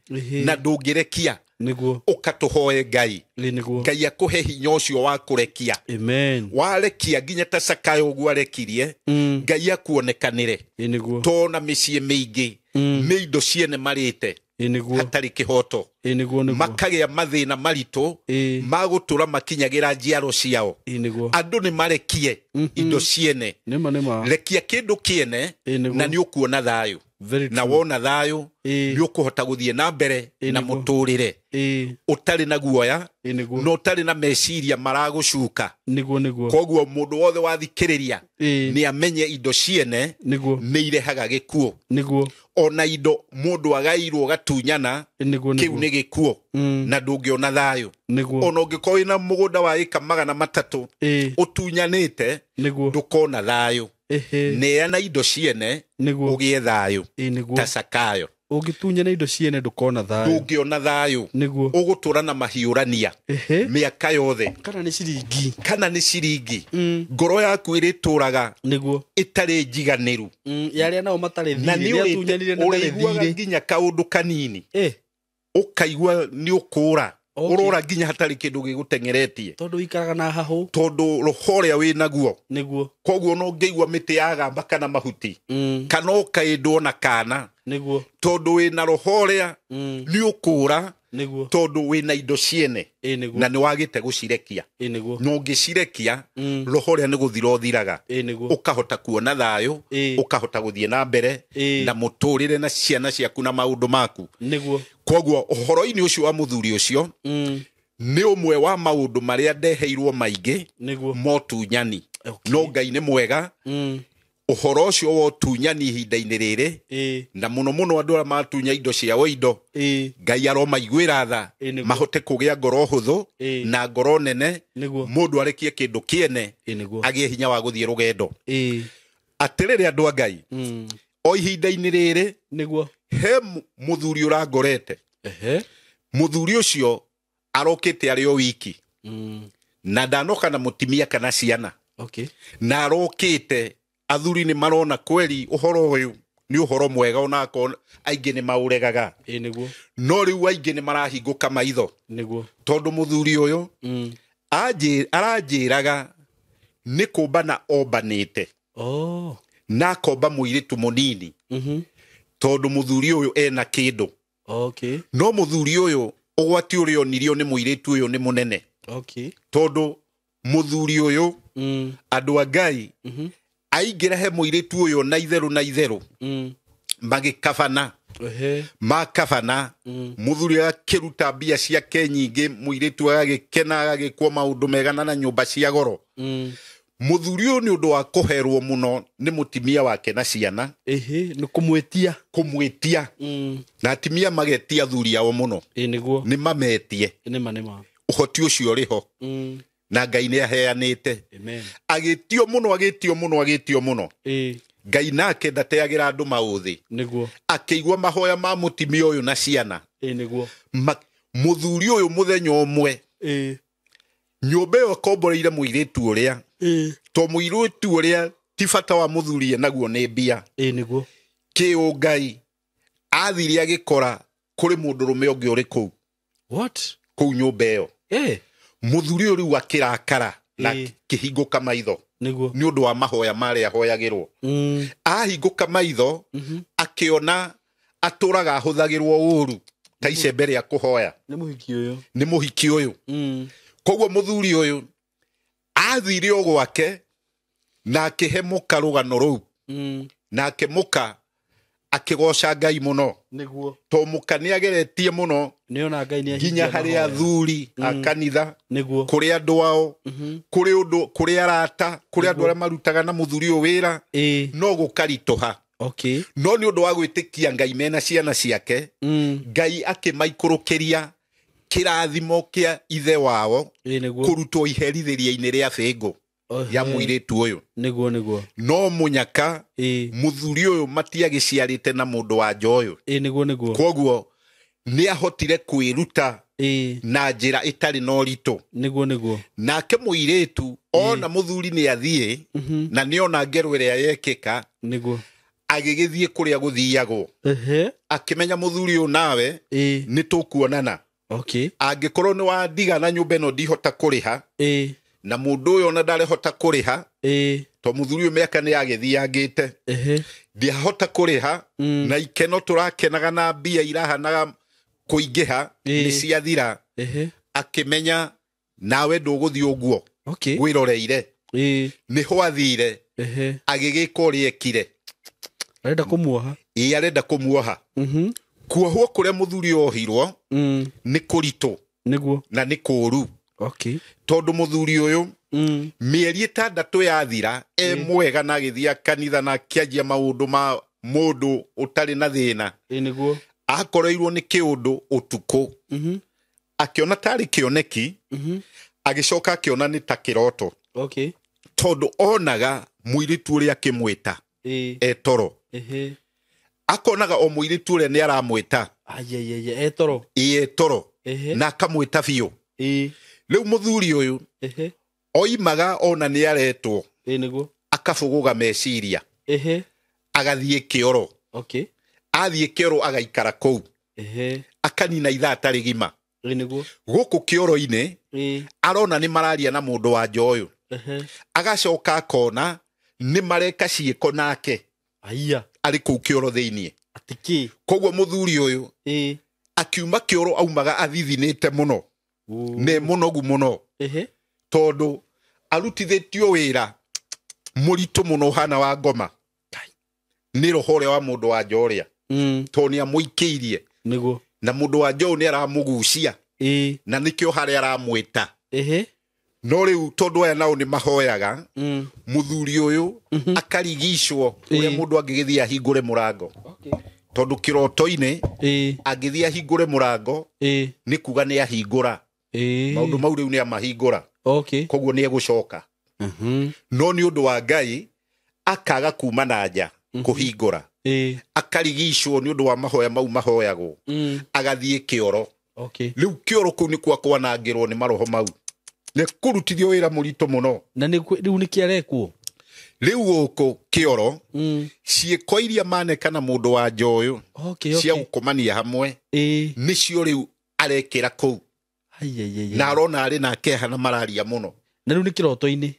na ndũngĩrekia. Nĩguo. Ũkatũhoe Ngai. Nĩguo. Ngai akũhe hinya ũcio wa kũrekia. Amen. Warekia nginya ta Sakayo ũguo arekirie, Ngai akuonekanĩre. Nĩguo. Tona mĩciĩ mĩingĩ nĩ indo ciene marĩte Nĩguo. hatarĩ kĩhoto. Nĩguo. Nĩguo. Makagĩa mathĩna maritũ magũtũra makinyagĩra njiaro ciao. Nĩguo. Andũ nĩ marekie indo ciene. Nĩma nĩma. Rekia kĩndũ kĩene, Nĩguo. na nĩ ũkuona thayũ. Very Na true. wona thayũ, nĩ ũkũhota gũthiĩ na mbere na Nĩguo. mũtũrĩre ũtarĩ na guoya, Nĩguo. na ũtarĩ na meciria maragũcuka. Nĩguo. Nĩguo. Koguo mũndũ wothe wathikĩrĩria nĩ amenye indo ciene Nĩguo. nĩ irehaga gĩkuũ. Nĩguo. Ona indo mũndũ agairwo gatunyana, Nĩguo. kĩu nĩ gĩkuũ, na ndũngĩona thayũ. Nĩguo. Ona ũngĩkorwo wĩna mũgũnda wa ĩka 300 ũtunyanĩte, Nĩguo. ndũkona thayũ. Neana indo ciene, Nĩguo. ũgĩe thayũ. Nĩguo. Ta Sakayo. Ũngĩtunyana indo ciene ndũkona thayũ. Ndũngĩona thayũ. Nĩguo. Ũgũtũra na mahiũrania mĩaka yothe. Kana nĩ ciringi. Kana nĩ ciringi. Ngoro yaku ĩrĩtũraga Nĩguo. ĩtarĩ njiganĩru. Ya arĩa nao matarĩ Na thirĩ, nĩ nĩ atunyanire na ndarĩ ũrĩiguaga thirĩ. nginya kaũndũ kanini, ũkaigua nĩ ũkũra. Okay. Ũrora nginya hatarĩ kĩndũ gĩgũteng'eretie. Tondũ ũikaraga na hahũ. Tondũ roho ũrĩa wĩ naguo. Nĩguo. Koguo no ũngĩigua mĩtĩ yagamba kana mahuti, kana ũkaĩndwo na kana, Nĩguo. tondũ wĩna roho ũrĩa, nĩ ũkũra. Nĩguo. Tondũ wĩna indo ciene, Nĩguo. na nĩ wagĩte gũcirekia. Nĩguo. Na ũngĩcirekia, roho ũrĩa nĩ gũthira ũthiraga. Nĩguo. Ũkahota kuona thayũ, ũkahota gũthiĩ na mbere na mũtũrĩre na ciana ciaku na maũndũ maku. Nĩguo. Koguo ũhoro-inĩ ũcio wa mũthuri ũcio nĩ ũmwe wa maũndũ marĩa ndeheirwo maingĩ Nĩguo. motunyani. Okay. No Ngai nĩ mwega. Ũhoro ũcio wa ũtunyani ihinda-inĩ rĩrĩ, na mũno mũno andũ arĩa matunya indo ciao indo, Ngai aromaiguĩra tha, Nĩguo. mahote kũgĩa ngoro hũthũ na ngoro nene. Nĩguo. Mũndũ arekie kĩndũ kĩene, Nĩguo. agĩe hinya wa gũthiĩ rũgendo. Atĩrĩrĩ andũ a Ngai, o ihinda-inĩ rĩrĩ, Nĩguo. he mũthuri ũrangorete. Mũthuri ũcio arokĩte arĩ o wiki, na ndanoka na mũtimia kana ciana. Okay. Na arokĩte athuri nĩ marona kweri ũhoro ũyũ nĩ ũhoro mwega, onakorwo aingĩ nĩ maũregaga. Nĩguo. No rĩu aingĩ nĩ marahingũka maitho. Nĩguo. Tondũ mũthuri ũyũ aranjĩraga nĩ kũmbana ombanĩte. Na akomba mũirĩtu mũnini. Tondũ mũthuri ũyũ ena kĩndũ. Okay. No mũthuri ũyũ ũgwati ũrĩa onirio nĩ mũirĩtu ũyũ nĩ mũnene. Okay. Tondũ mũthuri ũyũ, andũ a Ngai, aingĩra he mũirĩtu ũyũ na itherũ na itherũ, magĩkabana. Makabana, mũthuri agakĩruta mbia ciake nyingĩ, mũirĩtu agagĩkena, agagĩkwo maũndũ mega na nyũmba cia goro. Mũthuri ũyũ nĩ ũndũ wa kũherwo mũno nĩ mũtimia wake na ciana. Nĩ kũmwĩtia. Kũmwĩtia. Na atimia magetia athuri ao mũno. Nĩguo. Nĩ mametie. Nĩma nĩma. Ũhoti ũcio ũrĩ ho. Na Ngai nĩ aheanĩte. Amen. Agĩtio mũno, agĩtio mũno, agĩtio mũno. Ngai nake ndateagĩra andũ maũthĩ. Nĩguo. Akĩigua mahoya ma mũtimia ũyũ na ciana. Nĩguo. Mũthuri ũyũ mũthenya ũmwe, nyũmba ĩyo akomboreire mũirĩtu ũrĩa. To mũirĩtu ũrĩa ti bata wa mũthuri naguo nĩ mbia. Nĩguo. Kĩũngai athire agĩkora kũrĩ mũndũrũme ũngĩ ũrĩ kũu. What? Kũu nyũmba ĩyo. Mũthuri ũyũ rĩu akĩrakara na kĩhingũka maitho. Nĩguo. Nĩ ũndũ wa mahoya marĩa ahoyagĩrwo. Ahingũka maitho, akĩona atũraga ahũthagĩrwo ũru ta icembe rĩa kũhoya. Nĩ mũhiki ũyũ. Nĩ mũhiki ũyũ. Koguo mũthuri ũyũ athire o gwake na akĩhe mũka rũgano rũu. Nake mũka akĩgoca Ngai mũno. Nĩguo. To mũka nĩ ageretie mũno Nĩona Ngai nĩ nginya harĩ athuri a kanitha, Nĩguo. kũrĩ andũ ao, kũrĩ ũndũ, kũrĩ arata, kũrĩ andũ arĩa marutaga na mũthuri ũyũ wĩra, no gũkaritũha. Okay. No nĩ ũndũ wa gwĩtĩkia Ngai mena ciana ciake, Ngai akĩmaikũrũkĩria kĩrathimo kĩa ithe wao Nĩguo. kũrutwo iherithĩria-inĩ rĩa bĩngũ ya mũirĩtu ũyũ. Nĩguo, nĩguo. No mũnyaka mũthuri ũyũ matiagĩciarĩte na mũndũ wa nja ũyũ. Nĩguo, nĩguo. Koguo Nĩ ahotire kwĩruta na njĩra ĩtarĩ na ũritũ. Nĩguo nĩguo. Nake mũirĩtu ona mũthuri nĩ athiĩ na nĩona ngero ĩrĩa yekĩka. Nĩguo. Agĩgĩthiĩ kũrĩa gũthiagwo. Akĩmenya mũthuri ũyũ nawe nĩ tũkuonana. Okay. Angĩkorwo nĩ wandiga na nyũmba ĩno ndihota kũrĩha na mũndũ ũyũ ona ndarehota kũrĩha to mũthuri ũyũ mĩaka nĩ yagĩthiangĩte ndiahota kũrĩha na ikeno tũrakenaga na mbia irahanaga kũingĩha nĩ ciathira. Akĩmenya nawe ndũgũthiĩ ũguo wĩroreire. Nĩho athire agĩgĩka ũrĩa ekire. Arenda kũmuoha. Ĩĩ arenda kũmuoha. Kuohwo kũrĩa mũthuri ohirwo nĩ kũritũ. Nĩguo. Na nĩ kũũru. Okay. Tondũ mũthuri ũyũ mĩeri 6 yathira e mwega na agĩthiĩ kanitha na akĩanjia maũndũ ma mũndũ ũtarĩ na thĩna. Nĩguo. Akoreirwo nĩ kĩũndũ ũtukũ. Akĩona tarĩ kĩoneki. Agĩcoka akĩona nĩ ta kĩroto. Okay. Tondũ onaga mũirĩtu ũrĩa akĩmwĩta etoro. Akonaga o mũirĩtu ũrĩa nĩ aramwĩta. Etoro. Ĩĩ etoro. Na akamwĩta biũ. Rĩu mũthuri ũyũ oimaga ona nĩ aretwo. Nĩguo. Akabũgũga meciria. Agathiĩ kĩoro. Okay. Athiĩ kĩoro agaikara kũu. Akanina ithaa tarĩ gima. Nĩguo. Gũkũ kĩoro-inĩ arona nĩ mararia na mũndũ wa nja ũyũ. Agacoka akona nĩ mareka ciĩko nake. Aya. Arĩ kũu kĩoro thĩiniĩ. Atĩ kĩ? Koguo mũthuri ũyũ akiuma kĩoro aumaga athithinĩte mũno. Nĩ mũnogu mũno. Tondũ arutithĩtio wĩra mũritũ mũno ũhana wa ngoma. Nĩ roho ũrĩa wa mũndũ wa nja ũrĩa. Tondũ nĩ amũikĩirie. Nĩguo. Na mũndũ wa nja ũyũ nĩ aramũgucia. Na nĩkĩo harĩa aramwĩta. No rĩu tondũ aya nao nĩ mahoyaga mũthuri ũyũ akarigicwo ũrĩa mũndũ angĩgĩthiĩ ahingũre mũrango. Tondũ kĩroto-inĩ angĩthiĩ ahingũre mũrango nĩ kuga nĩ ahingũra. Maũndũ mau rĩu nĩ amahingũra. Okay. Koguo nĩ egũcoka. No nĩ ũndũ wa Ngai akaga kuma na nja kũhingũra. Akarigicwo nĩ ũndũ wa mahoya mau mahoyagwo. Agathiĩ kĩoro. Okay. Rĩu kĩoro kũu nĩkuo kwanangĩrwo nĩ maroho mau. Nĩ kũrutithio wĩra mũritũ mũno. Na rĩu nĩ kĩarekwo? Rĩu gũkũ kĩoro ciĩko iria maneka na mũndũ wa nja ũyũ cia gũkomania hamwe nĩcio rĩu arekĩra kũu. Na arona arĩ nake hana mararia mũno. Na rĩu nĩ kĩroto-inĩ?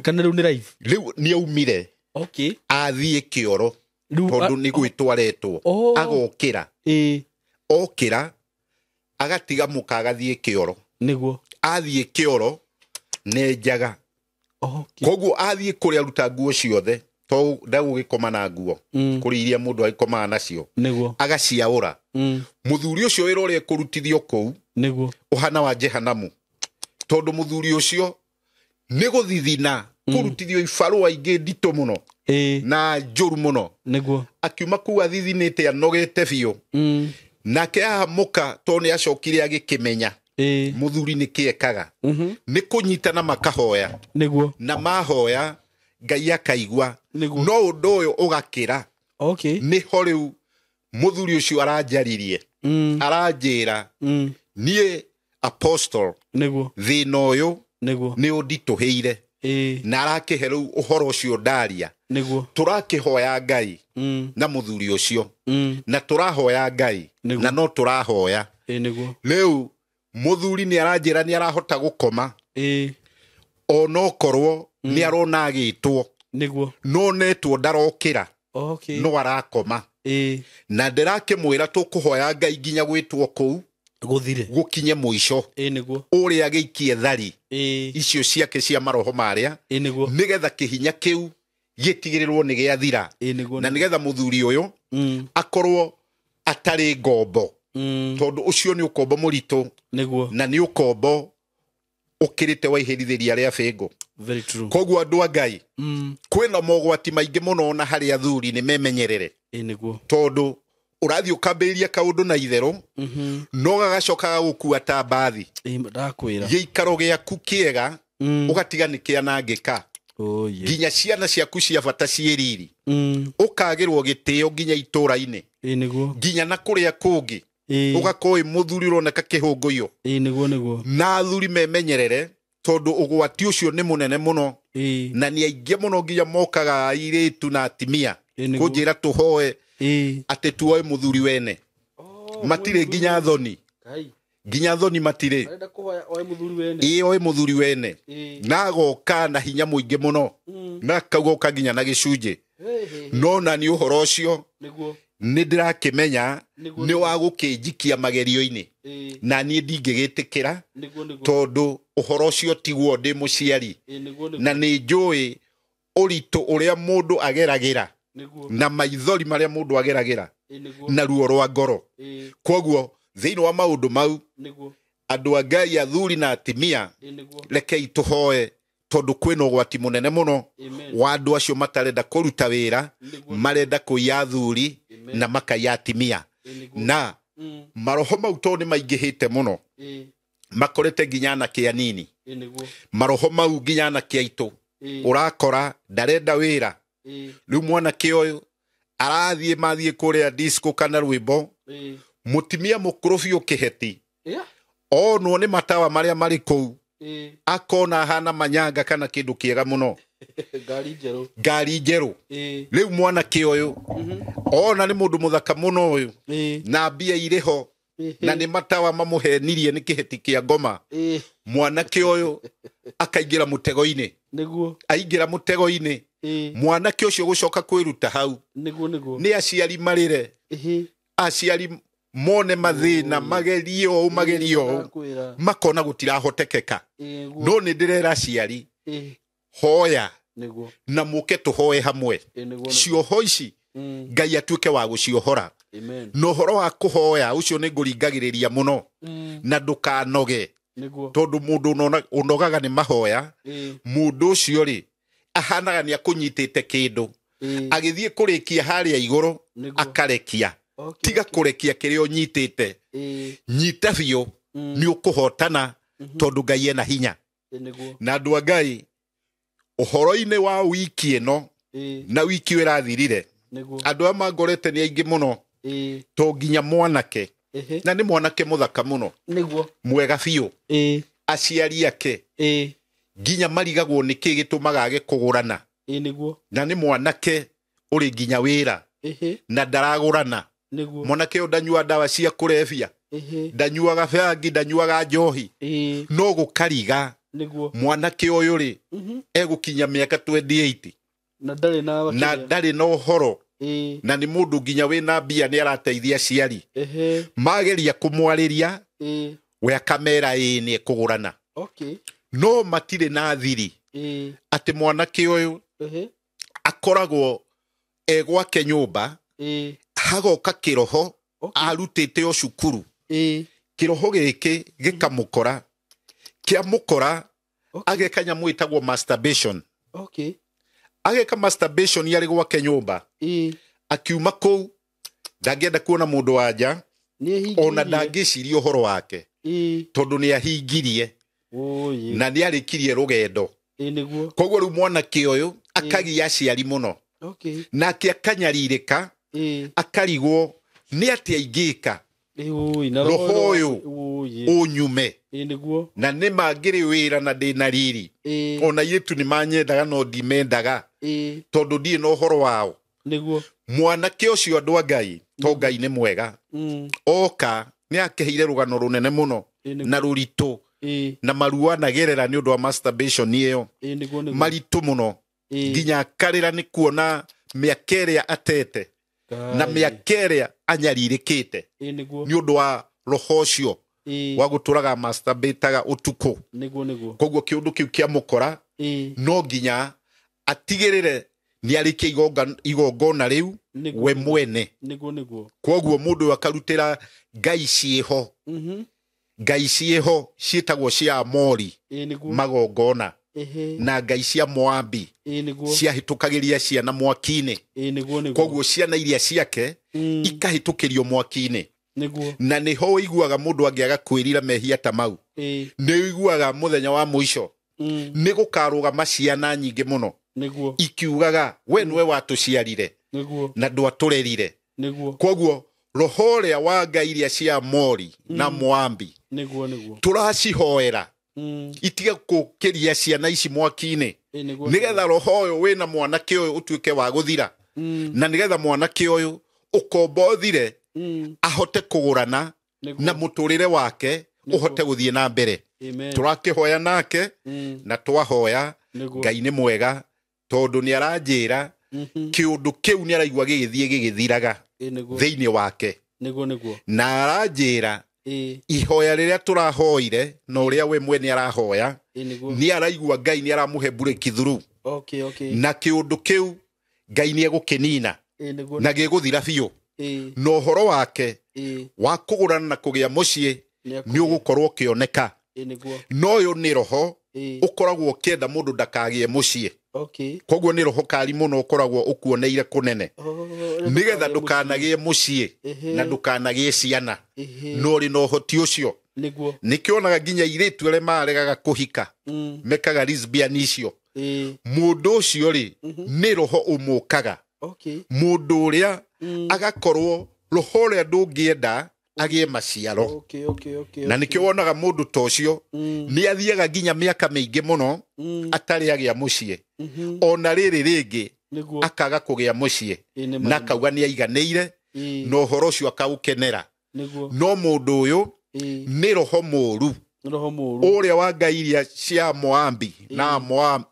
Kana rĩu nĩ live? Rĩu nĩ aumire. Okay. Athiĩ kĩoro tondũ nĩ gwĩtwo aretwo. Agokĩra. Okĩra agatiga mũka agathiĩ kĩoro. Nĩguo. Athiĩ kĩoro nĩ njaga. Okay. Koguo athiĩ kũrĩa aruta nguo ciothe to ndagũgĩkoma na nguo. Kũrĩ iria mũndũ agĩkomaga nacio. Nĩguo. Agaciaũra. Mũthuri ũcio wĩra ũrĩa ekũrutithio kũu Nĩguo. ũhana wa Jehanamu. Tondũ mũthuri ũcio nĩ gũthithina kũrutithio ibarũa ingĩ nditũ mũno na njũru mũno. Nĩguo. Akiuma kũu athithinĩte anogete biũ. Nake ahamũka tondũ nĩ acokire agĩkĩmenya mũthuri nĩ kĩekaga. Nĩ kũnyitana makahoya. Nĩguo. Na mahoya Ngai akaigua. Nĩguo. No ũndũ ũyũ ũgakĩra. Okay. Nĩho rĩu mũthuri ũcio aranjaririe. Aranjĩra niĩ apostle Nĩguo. thĩna ũyũ Nĩguo. nĩ ũnditũhĩire. Na arakĩhe rĩu ũhoro ũcio ndaria. Nĩguo. Tũrakĩhoya Ngai na mũthuri ũcio. Na tũrahoya Ngai na no tũrahoya. Nĩguo. Rĩu mũthuri nĩ aranjĩra nĩ arahota gũkoma. Onokorwo nĩ arona agĩtwo. Nĩguo. No netwo ndarokĩra. Okay. No arakoma. Na ndĩrakĩmwĩra tũkũhoya Ngai nginya gwĩtwo kũu Gũthire. gũkinye mũico. Nĩguo. Ũrĩa agĩikie thari icio ciake cia maroho marĩa Nĩguo. nĩgetha kĩhinya kĩu gĩtigĩrĩrwo nĩ gĩathira. Nĩguo. Na nĩgetha mũthuri ũyũ akorwo atarĩ ngombo. Tondũ ũcio nĩ ũkombo mũritũ. Nĩguo. Na nĩ ũkombo ũkĩrĩte wa iherithĩria rĩa bĩngũ. Very true. Koguo andũ a Ngai kwĩna mogwati maingĩ mũno na harĩ athuri nĩ memenyerere. Nĩguo. Tondũ ũrathiĩ ũkambĩrĩria kaũndũ na itherũ no gagacoka gagũkua ta mbathi. Ndakwĩra. Gĩikaro gĩaku kĩega ũgatiga nĩ kĩanangĩka. Nginya ciana ciaku cia bata ciĩ riri. Ũkagĩrwo gĩtĩo nginya itũra-inĩ. Nĩguo. Nginya na kũrĩa kũngĩ. Ũgakorwo wĩ mũthuri ũroneka kĩhũngũyũ. Nĩguo nĩguo. Na athuri memenyerere tondũ ũgwati ũcio nĩ mũnene mũno. Na nĩ aingĩ mũno nginya mokaga airĩtu na atimia kũnjĩra tũhoe atĩ tuoe mũthuri wene. Matirĩ nginya thoni. Nginya thoni matirĩ. Arenda kũhoya oe mũthuri wene. Ĩ oe mũthuri wene. Na agoka na hinya mũingĩ mũno. Na akaugoka nginya na gĩcunjĩ. No na nĩ ũhoro ũcio nĩ ndĩrakĩmenya nĩ wa gũkĩnjikia magerio-inĩ. Na niĩ ndingĩgĩtĩkĩra tondũ ũhoro ũcio tiguo ndĩ mũciari. Na nĩ njũĩ ũritũ ũrĩa mũndũ ageragĩra na maithori marĩa mũndũ ageragĩra na ruo rwa ngoro. Kwoguo thĩinĩ wa maũndũ mau andũ a Ngai athuri na atimia rekei tũhoe tondũ kwĩna ũgwati mũnene mũno wa andũ acio matarenda kũruta wĩra, marenda kũiya athuri na makaiya atimia. Na maroho mau tondũ nĩ maingĩhĩte mũno makorete nginya anake anini. Maroho mau nginya anake aitũ ũrakora ndarenda wĩra. Rĩu mwanake ũyũ arathiĩ mathiĩ kũrĩa disco kana rwĩmbo, mũtimia mũkũrũ biũ kĩheti onwo nĩ matawa marĩa marĩ kũu akona hana manyanga kana kĩndũ kĩega mũno, ngari njerũ. Rĩu mwanake ũyũ ona nĩ mũndũ mũthaka mũno ũyũ na mbia irĩ ho na nĩ matawa mamũhenirie nĩ kĩheti kĩa ngoma. Mwanake ũyũ akaingĩra mũtego-inĩ. Aingĩra mũtego-inĩ, mwanake ũcio gũcoka kwĩruta hau nĩ aciari marĩre, aciari mone mathĩna, magerie ũũ magerie ũũ, makona gũtirahotekeka. No nĩ ndĩrera aciari hoya na mũke tũhoe hamwe. Cioho ici Ngai atuĩke wa gũciohora. Na ũhoro wa kũhoya ũcio nĩ ngũringagĩrĩria mũno na ndũkanoge, tondũ mũndũ ũnogaga nĩ mahoya. Mũndũ ũcio rĩ ahanaga nĩ akũnyitĩte kĩndũ, agĩthiĩ kũrĩkia harĩa igũrũ akarekia. Tiga kũrekia kĩrĩa ũnyitĩte, nyita biũ nĩ ũkũhotana tondũ Ngai ena hinya. Na andũ a Ngai ũhoro-inĩ wa wiki ĩno na wiki ĩrathirire, andũ aya mangorete nĩ aingĩ mũno to nginya mwanake, na nĩ mwanake mũthaka mũno mwega biũ, aciari ake nginya marigagwo nĩ kĩ gĩtũmaga age kũgũrana. Na nĩ mwanake ũrĩ nginya wĩra na ndaragũrana. Mwanake ũyũ ndanyua ndawa cia kũrebia, ndanyuaga bangi, ndanyuaga njohi, no gũkariga mwanake ũyũ rĩ egũkinya mĩaka 28 na ndarĩ na ũhoro, na nĩ mũndũ nginya wĩna mbia nĩ arateithia aciari. Mageria kũmwarĩria we akamera ĩĩ nĩ ekũgũrana, no matirĩ na thiri atĩ mwanake ũyũ akoragwo e gwake nyũmba, hagoka kĩroho arutĩte o cukuru. Kĩroho gĩkĩ gĩkamũkora, kĩamũkora ageka nyamũ ĩtagwo masturbation. Ageka masturbation yarĩ gwake nyũmba, akiuma kũu ndangĩenda kuona mũndũ wa nja ona ndangĩciria ũhoro wake tondũ nĩ ahingirie na nĩ arĩkirie rũgendo. Koguo rĩu mwanake ũyũ akagia aciari mũno, nake akanyarirĩka, akarigwo nĩ atĩa ingĩka roho ũyũ ũnyume, na nĩ mangĩrĩ wĩra na ndĩna riri, ona airĩtu nĩ manyendaga no ndimendaga tondũ ndirĩ na ũhoro wao. Mwanake ũcio andũ a Ngai, to Ngai nĩ mwega, oka nĩ akeheire rũgano rũnene mũno na rũritũ na maruo anagerera nĩ ũndũ wa masturbation ĩyo maritũ mũno, nginya akarĩra nĩ kuona mĩaka ĩrĩa atete na mĩaka ĩrĩa anyarirĩkĩte nĩ ũndũ wa roho ũcio wa gũtũraga masturbataga ũtukũ. Koguo kĩũndũ kĩu kĩamũkora no nginya atigĩrĩre nĩ arĩkia igongona rĩu we mwene. Koguo mũndũ ũyũ akarutĩra ngai ciĩho, ngai ciĩho ciĩtagwo cia Amori magongona, na ngai cia Moabi ciahĩtũkagĩria ciana mwaki-inĩ. Koguo ciana iria ciake ikahĩtũkĩrio mwaki-inĩ. Na nĩho ũiguaga mũndũ angĩaga kwĩrira mehia ta mau, nĩ ũiguaga mũthenya wa mũico nĩ gũkarũgama ciana nyingĩ mũno ikiugaga we nĩwe watũciarire na ndwatũrerire. Koguo Roho ũrĩa wa ngai iria cia Mori na Moambi Nĩguo nĩguo. Tũracihoera itige kũkĩria ciana ici mwaki-inĩ, Ĩ nĩguo. Nĩgetha roho ũyũ wĩna mwanake ũyũ ũtuĩke wa gũthira, na nĩgetha mwanake ũyũ ũkombo ũthire, ahote kũgũrana Nĩguo. na mũtũrĩre wake ũhote gũthiĩ na mbere. Amen. Tũrakĩhoya nake, na twahoya, Nĩguo. Ngai nĩ mwega tondũ nĩ aranjĩra kĩũndũ kĩu nĩ araigua gĩgĩthiĩ gĩgĩthiraga Ĩ nĩguo. thĩinĩ wake, Nĩguo nĩguo. na aranjĩra Ĩ. ihoya rĩrĩa tũrahoire na ũrĩa we mwene arahoya, Ĩ nĩguo. nĩ araigua Ngai nĩ aramũhe breakthrough, Okay okay. na kĩũndũ kĩu Ngai nĩ egũkĩnina Ĩ nĩguo. na gĩgũthira biũ, Ĩ. na ũhoro wake Ĩ. wa kũgũrana na kũgĩa mũciĩ Nĩ nĩ ũgũkorwo ũkĩoneka. Ĩ nĩguo. No ũyũ nĩ roho Ĩ. ũkoragwo ũkĩenda mũndũ ndakagĩe mũciĩ. Okay. Koguo nĩ roho kari mũno ũkoragwo ũkuoneire kũnene, Oh, nĩgetha ndũkanagĩe mũciĩ Ehe. na ndũkanagĩe ciana, Ehe. no ũrĩ na ũhoti ũcio. Nĩguo. Nĩkĩonaga nginya airĩtu arĩa maregaga kũhika, mekaga lesbian icio, Ĩ. mũndũ ũcio rĩ, nĩ roho ũmũkaga. Okay. Mũndũ ũrĩa agakorwo roho ũrĩa ndũngĩenda agĩe maciaro. Okay okay okay. Na nĩkĩo wonaga mũndũ ta ũcio nĩ athiaga nginya mĩaka mĩingĩ mũno atarĩ agĩa mũciĩ, ona rĩrĩ rĩngĩ Nĩguo. akaga kũgĩa mũciĩ, Ĩ nĩ na akauga nĩ aiganĩire, Ĩ. na ũhoro ũcio akaũkenera. Nĩguo. No mũndũ ũyũ Ĩ. nĩ roho mũũru, Roho mũũru. ũrĩa wa ngai iria cia Moambi na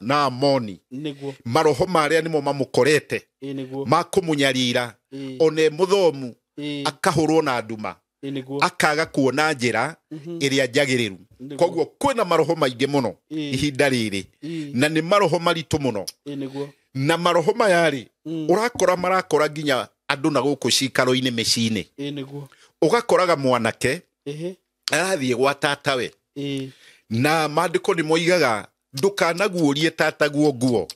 na Amoni. Nĩguo. Maroho marĩa nĩmo mamũkorete, Ĩ nĩguo. makũmũnyarira, Ĩ. ona e mũthomu, Ĩ. akahũrwo na nduma, Ĩ nĩguo. akaga kuona njĩra ĩrĩa njagĩrĩru. Nĩguo. Koguo kwĩna maroho maingĩ mũno Ĩ. ihinda rĩrĩ, Ĩ. na nĩ maroho maritũ mũno. Ĩ nĩguo. Na maroho maya rĩ, ũrakora marakora nginya andũ na gũkũ cikaro-inĩ, mĩciĩ-inĩ. Ĩ nĩguo. Ũgakoraga mwanake Ehe. arathiĩ gwa tatawe, Ĩ. na maandĩko nĩ moigaga ndũkanaguũrie tataguo nguo.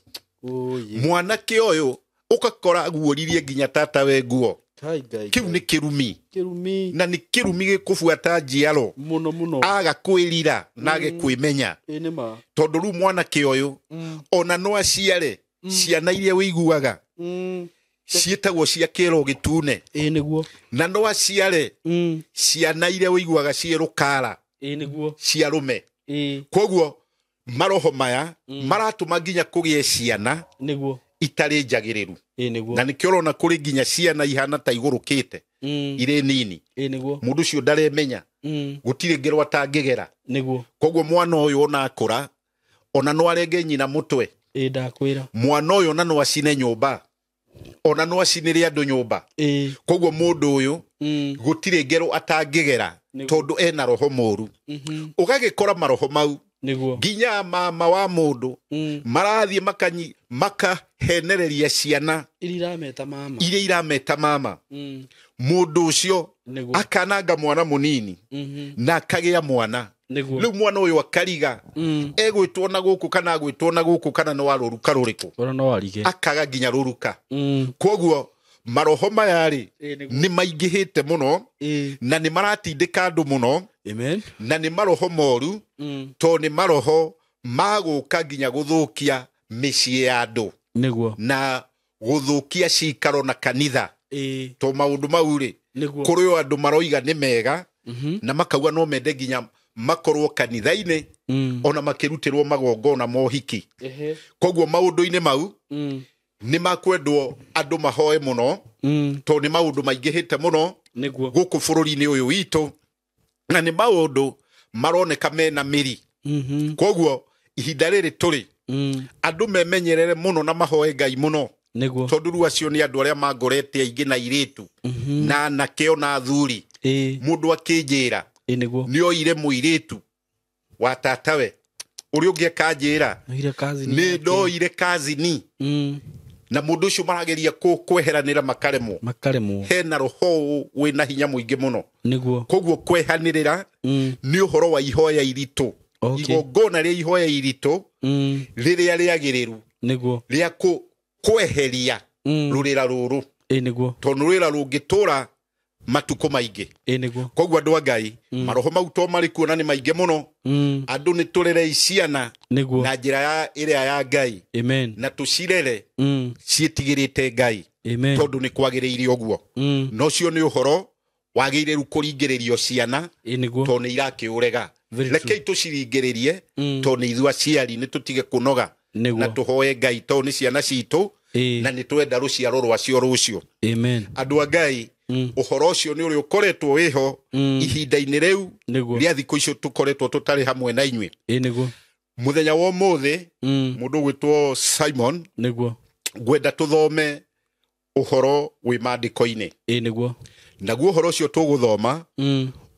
Oye. Mwanake ũyũ ũgakora aguũririe nginya tatawe nguo. Kai Ngai. Kĩu nĩ kĩrumi. Kĩrumi. Na nĩ kĩrumi gĩkũbuata njiaro Mũno mũno. aga kwĩrira na age kwĩmenya, Ĩ nĩ ma. tondũ rĩu mwanake ũyũ ona no aciare ciana iria wĩiguaga ciĩtagwo cia kĩro gĩtune, Ĩ nĩguo. na no aciare ciana iria wĩiguaga ciĩ rũkara, Ĩ nĩguo. cia rũme. Ĩ. Koguo maroho maya maratũma nginya kũgĩe ciana Nĩguo. itarĩ njagĩrĩru. Ĩ nĩguo. Na nĩkĩo ũrona kũrĩ nginya ciana ihana ta igũrũkĩte irĩ nini. Ĩ nĩguo. Mũndũ ũcio ndaremenya, gũtirĩ ngero atangĩgera. Nĩguo. Koguo mwana ũyũ ona akũra, ona no arenge nyina mũtwe. Ĩ ndakwĩra. Mwana ũyũ ona no acine nyũmba, ona no acinĩre andũ nyũmba. Ĩ. Koguo mũndũ ũyũ gũtirĩ ngero atangĩgera, Nĩguo. tondũ ena roho mũũru. Ũgagĩkora maroho mau Nĩguo. nginya mama wa mũndũ marathiĩ makanyi makahenereria ciana Iria irameta mama. iria irameta mama. Mũndũ ũcio Nĩguo. akananga mwana mũnini na akagĩa mwana. Nĩguo. Rĩu mwana ũyũ akariga egwĩtwo na gũkũ kana agwĩtwo na gũkũ kana nĩ wa rũruka rũrĩkũ. Ona no arige. Akaga nginya rũruka. Koguo maroho maya rĩ, Ĩ nĩguo. nĩ maingĩhĩte mũno, Ĩ. na nĩ maratindĩka andũ mũno, Amen. na nĩ maroho moru, tondũ nĩ maroho magũka nginya gũthũkia mĩciĩ ya andũ Nĩguo. na gũthũkia cikaro na kanitha. Ĩ. To maũndũ mau rĩ, Nĩguo. kũrĩ o andũ maroiga nĩ mega, na makauga no mende nginya makorwo kanitha-inĩ ona makĩrutĩrwo magongona mohiki. Ehe. Koguo maũndũ-inĩ mau nĩ makwendwo andũ mahoe mũno, tondũ nĩ maũndũ maingĩhĩte mũno Nĩguo. gũkũ bũrũri-inĩ ũyũ witũ, na nĩ maũndũ maroneka mena mĩri. Koguo ihinda rĩrĩ tũrĩ, andũ memenyerere mũno na mahoe Ngai mũno, Nĩguo. tondũ rĩu acio nĩ andũ arĩa mangorete aingĩ, na airĩtu na anake ona athuri. Ĩ. Mũndũ akĩnjĩra Ĩ nĩguo. nĩ oire mũirĩtu wa tatawe, ũrĩa ũngĩ akanjĩra Oire kazi nĩ ndoire kazini, na mũndũ ũcio marageria kweheranĩra makaremwo. Makaremwo. Hena roho wĩna hinya mũingĩ mũno. Nĩguo. Koguo kwehanĩrĩra nĩ ũhoro wa ihoya iritũ, Okay. igongona rĩa ihoya iritũ rĩrĩa rĩagĩrĩru Nĩguo. rĩa kweheria rũrĩra rũrũ, Ĩ nĩguo. tondũ rũrĩra rũngĩtũra matukũ maingĩ. Ĩ nĩguo. Koguo andũ a Ngai, maroho mau to marĩ kuo na nĩ maingĩ mũno. Andũ nĩ tũrerei ciana Nĩguo. na njĩra ya ĩrĩa ya Ngai, Amen. na tũcirere ciĩtigĩrĩte Ngai, Amen. tondũ nĩ kwagĩrĩire ũguo. Na ũcio nĩ ũhoro. Wagĩrĩire rĩu kũringĩrĩrio ciana tondũ nĩ irakĩũrega. Rekei tũciringĩrĩrie tondũ nĩ ithuĩ aciari nĩ tũtige kũnoga na tũhoe Ngai tondũ nĩ ciana citũ na nĩ twenda rũciaro rwacio rũcio. Amen. Andũ a Ngai, ũhoro ũcio nĩ ũrĩa ũkoretwo wĩho ihinda-inĩ rĩu rĩa thikũ icio tũkoretwo tũtarĩ hamwe na inyuĩ. Mũthenya wa ũmũthĩ mũndũ ũgwĩtwo Simon nĩguo ngwenda tũthome ũhoro wĩ maandĩko-inĩ. Nĩguo. Naguo ũhoro ũcio tũgũthoma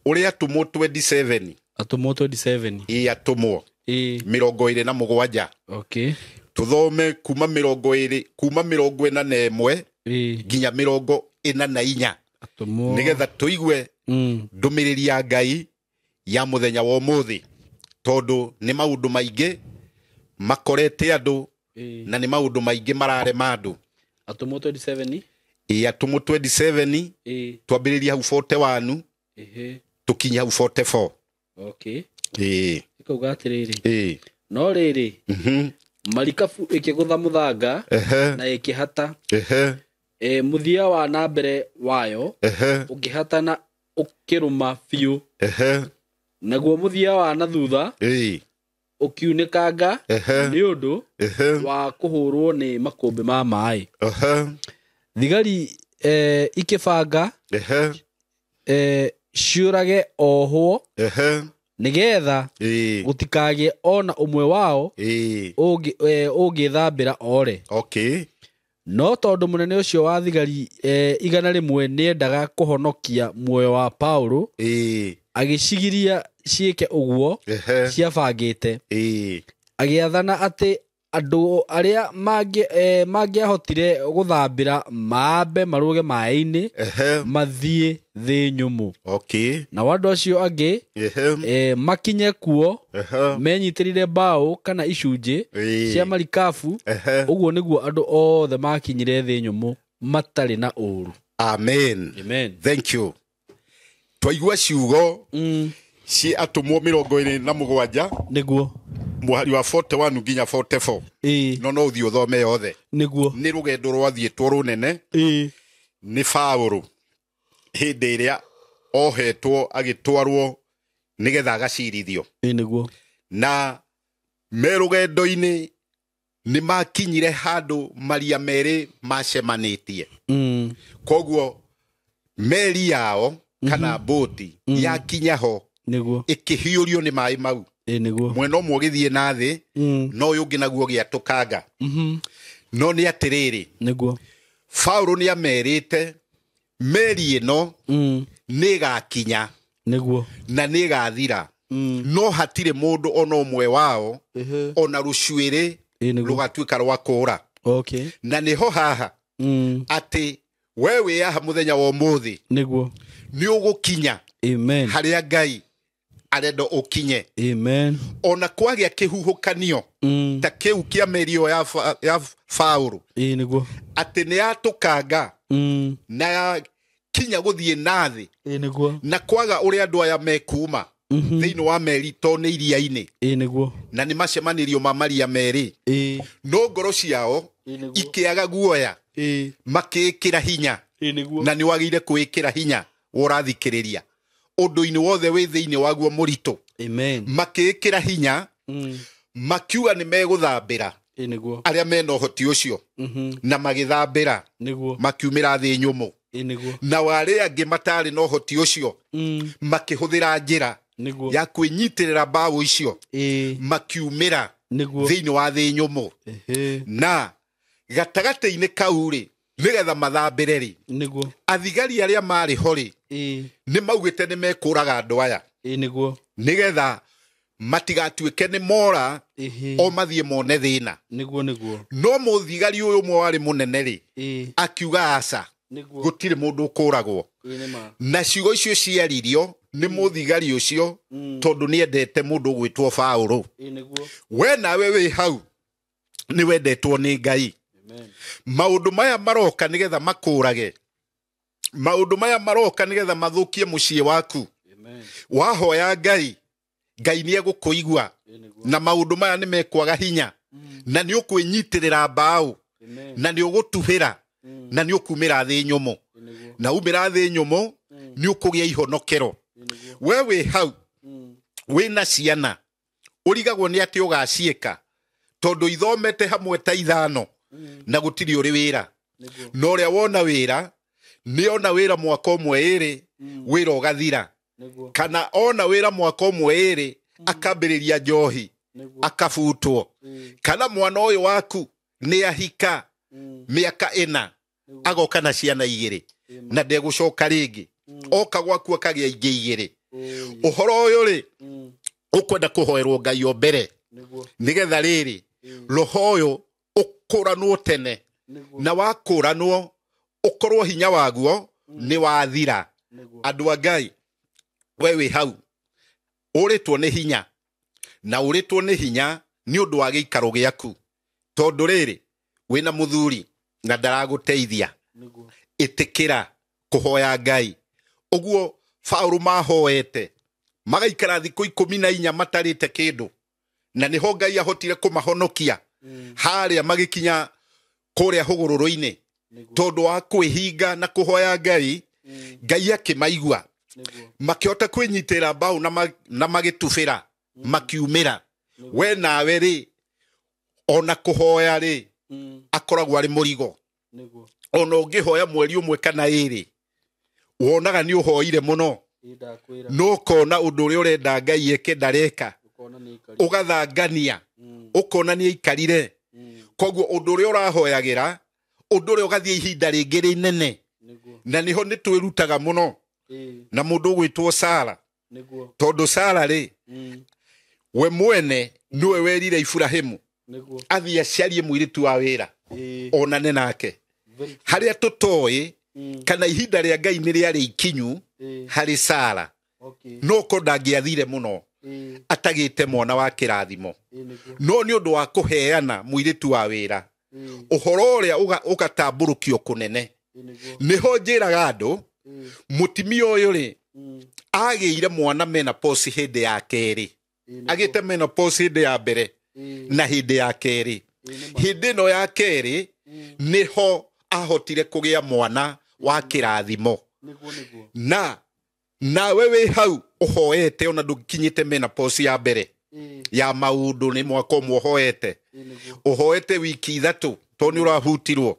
ũrĩa atũmwo 27. Atũmwo 27. Ĩ atũmwo 27. Okay. Tũthome kuma 20 kuma 41 nginya 44 atũmwo nĩgetha tũigue ndũmĩrĩri ya Ngai ya mũthenya wa ũmũthĩ tondũ nĩ maũndũ maingĩ makorete andũ na nĩ maũndũ maingĩ mararema andũ. Atũmwo 27. Ĩ atũmwo 27 twambĩrĩrie hau 41 tũkinye hau 44. Okay. Ĩ ĩkauga atĩrĩrĩ, no rĩrĩ marikabu ĩkĩgũtha mũthanga na ĩkĩhata mũthia wa na mbere wayo ũkĩhata na ũkĩrũma biũ, naguo mũthia wa na thutha ũkiunĩkanga nĩ ũndũ wa kũhũrwo nĩ makũmbĩ ma maĩ. Thigari ikĩbanga ciũrage ohwo nĩgetha gũtikagĩe ona ũmwe wao ũngĩthambĩra ore. Okay. No tondũ mũnene ũcio wa thigari 100 nĩendaga kũhonokia muoyo wa Paulo, agĩcigiria ciĩke ũguo ciabangĩte. Agĩathana atĩ andũ arĩa mangĩahotire gũthambĩra maambe marũge maĩ-inĩ mathiĩ thĩ nyũmũ. Okay. Nao andũ acio angĩ makinye kuo menyitĩrĩire mbaũ kana icunjĩ cia marikabu. Ũguo nĩguo andũ othe makinyire thĩ nyũmũ matarĩ na ũũru. Amen. Amen. Thank you. Twaigua ciugo ci atũmwo 27 nĩguo mũhari wa 41 nginya 44. No no ũthiĩ ũthome yothe. Nĩguo. Nĩ rũgendo rwathiĩtwo rũnene. Nĩ Paũlũ hĩndĩ ĩrĩa ohetwo agĩtwarwo nĩgetha agacirithio. Nĩguo. Na me rũgendo-inĩ nĩ makinyire handũ maria merĩ macemanĩtie. Koguo meri yao kana boti yakinya ho nĩguo ĩkĩhiũrio nĩ maĩ mau. Nĩguo. Mwena ũmwe ũgĩthiĩ na thĩ no ũyũ ũngĩ naguo ũgĩatũkanga. No nĩ atĩrĩrĩ, nĩguo Paũlũ nĩ amerite meri ĩno nĩ ĩgakinya nĩguo na nĩ ĩgathira, no hatirĩ mũndũ ona ũmwe wao ona rũcuĩrĩ rũgatuĩka rwa kũũra. Okay. Na nĩho haha atĩ we wĩ haha mũthenya wa ũmũthĩ nĩguo nĩ ũgũkinya Amen. harĩa Ngai arenda ũkinye. Amen. Ona kwagĩa kĩhuhũkanio ta kĩu kĩa meri ĩyo ya Paũlũ nĩguo atĩ nĩ yatũkanga na yakinya gũthiĩ na thĩ nĩguo na kwaga ũrĩa andũ aya mekuma thĩinĩ wa meri to nĩ iria-inĩ nĩguo na nĩ macemanĩrio ma maria merĩ, no ngoro ciao ikĩaga guoya makĩĩkĩra hinya. Nĩguo. Na nĩ wagĩrĩire kwĩĩkĩra hinya ũrathikĩrĩria ũndũ-inĩ wothe wĩ thĩinĩ waguo mũritũ. Amen. Makĩĩkĩra hinya makiuga nĩ megũthambĩra Nĩguo. arĩa mena ũhoti ũcio na magĩthambĩra nĩguo makiumĩra thĩ nyũmũ. Nĩguo. Na arĩa angĩ matarĩ na ũhoti ũcio makĩhũthĩra njĩra nĩguo ya kwĩnyitĩrĩra mbaũ icio makiumĩra nĩguo thĩinĩ wa thĩ nyũmũ. Na gatagatĩ-inĩ kau rĩ, nĩgetha mathambĩre rĩ, nĩguo athigari arĩa marĩ ho rĩ nĩ maugĩte nĩ mekũraga andũ aya nĩguo nĩgetha matigatuĩke nĩ mora o mathiĩ mone thĩna. Nĩguo nĩguo. No mũthigari ũyũ ũmwe warĩ mũnene rĩ akiuga aca, nĩguo gũtirĩ mũndũ ũkũragwo. Na ciugo icio ciaririo nĩ mũthigari ũcio tondũ nĩendete mũndũ ũgwĩtwo Paũlũ. Nĩguo. We nawe wĩ hau nĩ wendetwo nĩ Ngai. Maũndũ maya maroka nĩgetha makũrage, maũndũ maya maroka nĩgetha mathũkie mũciĩ waku. Wahoya Ngai, Ngai nĩ egũkũigua na maũndũ maya nĩ mekwaga hinya na nĩ ũkwĩnyitĩrĩra mbaũ na nĩ ũgũtuhĩra na nĩ ũkumĩra thĩ nyũmũ. Na umĩra thĩ nyũmũ Nĩ ũkũgĩa ihonokero. We wĩ hau wĩna ciana ũrigagwo nĩ atĩ ũgaciĩka tondũ ithomete hamwe ta 5 na gũtirĩ ũrĩ wĩra. Na ũrĩa wona wĩra nĩ ona wĩra mwaka ũmwe ĩrĩ wĩra ũgathira, kana ona wĩra mwaka ũmwe ĩrĩ akambĩrĩria njohi akabutwo, kana mwana ũyũ waku nĩ ahika mĩaka 4 agoka na ciana 2 na ndegũcoka rĩngĩ, oka gwaku akagĩa ingĩ 2. Ũhoro ũyũ rĩ ũkwenda kũhoerwo Ngai o mbere nĩgetha rĩrĩ roho ũyũ ũkũranwo tene, na wakũranwo ũkorwo hinya waguo nĩ wathira. Andũ a Ngai, we wĩ hau ũrĩtwo nĩ hinya, na ũrĩtwo nĩ hinya nĩ ũndũ wa gĩikaro gĩaku, tondũ rĩrĩ wĩna mũthuri na ndaragũteithia. Ĩtĩkĩra kũhoya Ngai. Ũguo Paũlũ mahoete magaikara thikũ 14 matarĩte kĩndũ, na nĩho Ngai ahotire kũmahonokia harĩa magĩkinya kũrĩa hũgũrũrũ-inĩ, tondũ wa kwĩhinga na kũhoya Ngai. Ngai akĩmaigua, makĩhota kwĩnyitĩra mbaũ na magĩtubĩra makiumĩra. We nawe rĩ ona kũhoya rĩ akoragwo arĩ mũrigo. Ona ũngĩhoya mweri ũmwe kana 2 wonaga nĩ ũhoire mũno, no ũkona ũndũ ũrĩa ũrenda Ngai eke ndareka, ũgathangania ũkona nĩ aikarire. Koguo ũndũ ũrĩa ũrahoyagĩra ũndũ ũrĩa ũgathiĩ ihinda rĩngĩ rĩnene, na nĩho nĩ twĩrutaga mũno na mũndũ ũgwĩtwo Sara, tondũ Sara rĩ we mwene nĩwe werire Iburahĩmu athiĩ acarie mũirĩtu wa wĩra onane nake, harĩa tũtoĩ kana ihinda rĩa Ngai nĩ rĩarĩ ikinyu harĩ Sara, no ko ndangĩathire mũno atagĩte mwana wa kĩrathimo, no nĩ ũndũ wa kũheana mũirĩtu wa wĩra ũhoro ũrĩa ũgatambũrũkio kũnene. Nĩho njĩraga andũ mũtimia ũyũ rĩ agĩire mwana menopause hĩndĩ ya kerĩ, agĩte menopause hĩndĩ ya mbere na hĩndĩ ya kerĩ. Hĩndĩ ĩno ya kerĩ nĩho ahotire kũgĩa mwana wa kĩrathimo. Na nawe wĩ hau ũhoete ona ndũkinyĩte menopause ya mbere ya maũndũ nĩ mwaka ũmwe ũhoete, ũhoete wiki 3 tondũ nĩ ũrahutirwo,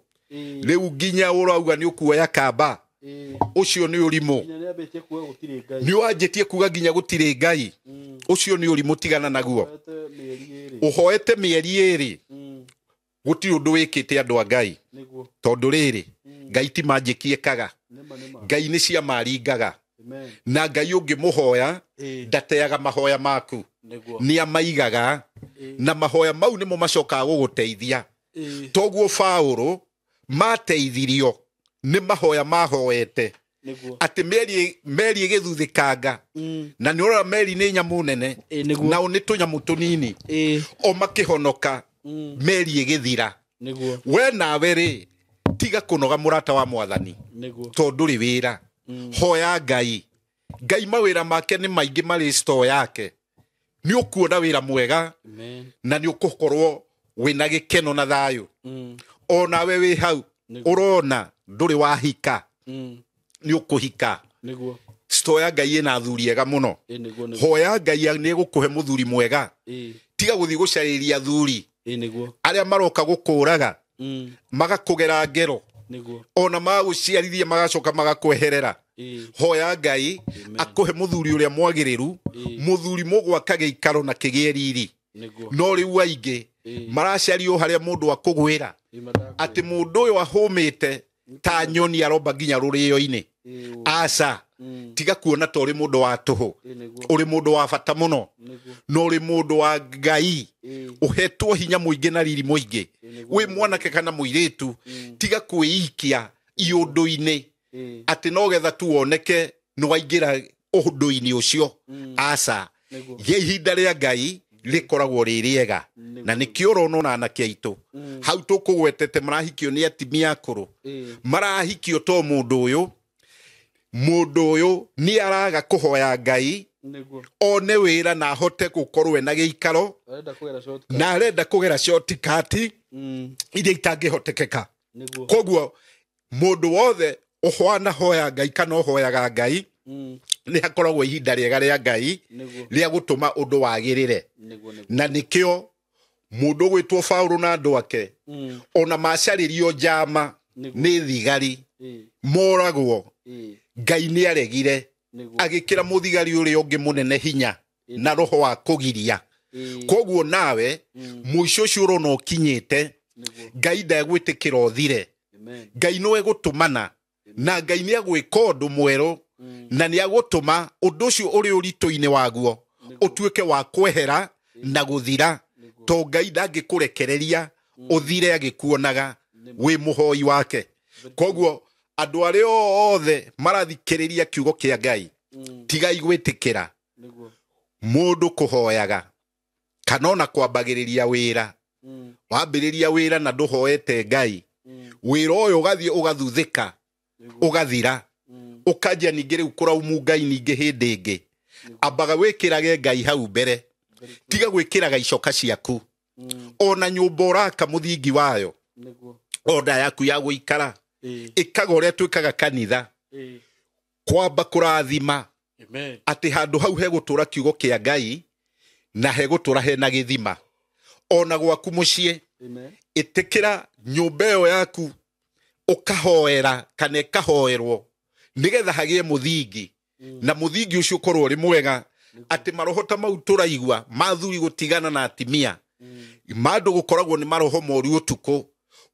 rĩu nginya ũrauga nĩ ũkuoya kamba, ũcio nĩ ũrimũ. Nĩ wanjĩtie kuga nginya gũtirĩ Ngai, ũcio nĩ ũrimũ, tigana naguo. Ũhoete mĩeri 2 gũtirĩ ũndũ wĩkĩte andũ a Ngai, tondũ rĩrĩ Ngai ti manjĩki ekaga, Ngai nĩ ciama aringaga, na Ngai ũngĩmũhoya ndateaga mahoya maku, nĩ amaigaga, na mahoya mau nĩmo macokaga gũgũteithia. Toguo Paũlũ mateithirio nĩ mahoya mahoete atĩ meri ĩgĩthuthĩkanga, na nĩ ũrora meri nĩ nyamũ nene nao nĩ tũnyamũ tũnini, o makĩhonoka meri ĩgĩthira. We nawe rĩ tiga kũnoga mũrata wa mwathani, tondũ ndũrĩ wĩra. Hoya Ngai. Ngai mawĩra make nĩ maingĩ marĩ store yake, nĩ ũkuona wĩra mwega na nĩ ũgũkorwo wĩna gĩkeno na thayũ. Onawe wĩ hau ũrona ndũrĩ wahika, nĩ ũkũhika. Store ya Ngai ĩna athuri ega mũno. Hoya Ngai nĩ egũkũhe mũthuri mwega. Tiga gũthiĩ gũcarĩria athuri arĩa maroka gũkũraga magakũgera ngero, ona magũciarithia magacoka magakweherera. Hoya Ngai akũhe mũthuri ũrĩa mwagĩrĩru, mũthuri mũgwaka gĩikaro na kĩgĩe riri. No rĩu aingĩ maracario harĩa mũndũ akũgwĩra atĩ mũndũ ũyũ ahũmĩte ta nyoni aromba nginya rũrĩo-inĩ. Aca, tiga kuona ta ũrĩ mũndũ wa tũhũ, ũrĩ mũndũ wa bata mũno, no ũrĩ mũndũ wa Ngai ũhetwo hinya mũingĩ na riri mũingĩ. Wĩ mwanake kana mũirĩtu, tiga kwĩikia iũndũ-inĩ atĩ no getha tu woneke nĩ waingĩra ũndũ-inĩ ũcio. Aca, gĩa ihinda rĩa Ngai rĩkoragwo rĩ rĩega, na nĩkĩo ũrona ona anake aitũ hau tũkũgwetete marahikio nĩ atimia akũrũ, marahikio to mũndũ ũyũ, mũndũ ũyũ nĩ araga kũhoya Ngai one wĩra na ahote gũkorwo ena gĩikaro, na arenda kũgera shortcut iria itangĩhotekeka. Koguo mũndũ wothe Ũhwana hoya Ngai kana ũhoyaga Ngai, nĩ hakoragwo ihinda rĩega rĩa Ngai rĩa gũtũma ũndũ wagĩrĩre. Na nĩkĩo mũndũ ũgwĩtwo Paũlũ na andũ ake ona macarĩrio njama nĩ thigari moragwo, Ngai nĩ aregire agĩkĩra mũthigari ũrĩa ũngĩ mũnene hinya na roho wa kũgiria. Koguo nawe mũico ũcio ũrona ũkinyĩte, Ngai ndegwĩtĩkĩra ũthire. Ngai no egũtũmana na Ngai nĩ agwĩka ũndũ mwerũ na nĩ agũtũma ũndũ ũcio ũrĩ ũritũ-inĩ waguo ũtuĩke wa kwehera na gũthira, to Ngai ndangĩkũrekereria ũthire agĩkuonaga wĩ mũhoi wake. Koguo andũ arĩa othe marathikĩrĩria kiugo kĩa Ngai, tigai gwĩtĩkĩra mũndũ kũhoyaga kana ona kwambagĩrĩria wĩra. Wambĩrĩria wĩra na ndũhoete Ngai, wĩra ũyũ ũgathiĩ ũgathuthĩka ũgathira, ũkanjia ningĩ rĩu kũraumu Ngai ningĩ hĩndĩ ĩngĩ. Ambaga wĩkĩrage Ngai hau mbere, tiga gwĩkĩraga icoka ciaku. Ona nyũmba ũraka mũthingi wayo, onda yaku ya gũikara, ĩkaga ũrĩa twĩkaga kanitha, kwamba kũrathima atĩ handũ hau hegũtũra kiugo kĩa Ngai na hegũtũra hena gĩthima. Ona gwaku mũciĩ, ĩtĩkĩra nyũmba ĩyo yaku ũkahoera kana ĩkahoerwo nĩgetha hagĩe mũthingi, na mũthingi ũcio ũkorwo ũrĩ mwega, atĩ maroho ta mau tũraigua ma thuri gũtigana na atimia, ma andũ gũkoragwo nĩ maroho moru ũtukũ,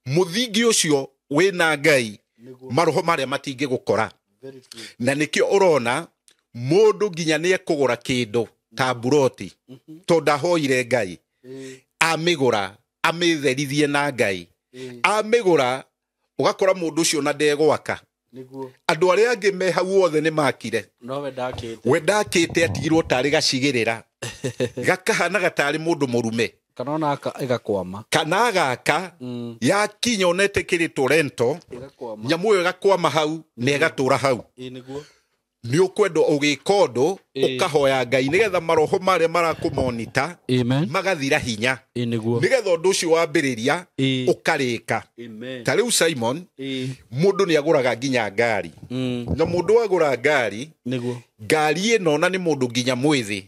mũthingi ũcio wĩna Ngai, maroho marĩa matingĩgũkora. Na nĩkĩo ũrona mũndũ nginya nĩ ekũgũra kĩndũ ta mburoti tondũ ndahoire Ngai, amĩgũra amĩtherithie na Ngai, amĩgũra ũgakora mũndũ ũcio na ndegwaka. Andũ arĩa angĩ me hau othe nĩ makire, we ndakĩte atigirwo tarĩ gacigĩrĩra gakahanaga tarĩ mũndũ mũrume, kana ona ĩgakwama, kana agaka yakinya ona ĩtĩkĩrĩtwo rento, nyamũ ĩyo ĩgakwama hau na ĩgatũra hau. Nĩ ũkwendwo ũgĩka ũndũ ũkahoya Ngai nĩgetha maroho marĩa marakũmonita magathira hinya, nĩgetha ũndũ ũcio wambĩrĩria ũkarĩka. Ta rĩu Simon, mũndũ nĩ agũraga nginya ngari, na mũndũ agũra ngari, ngari ĩno na nĩ mũndũ nginya mwĩthĩ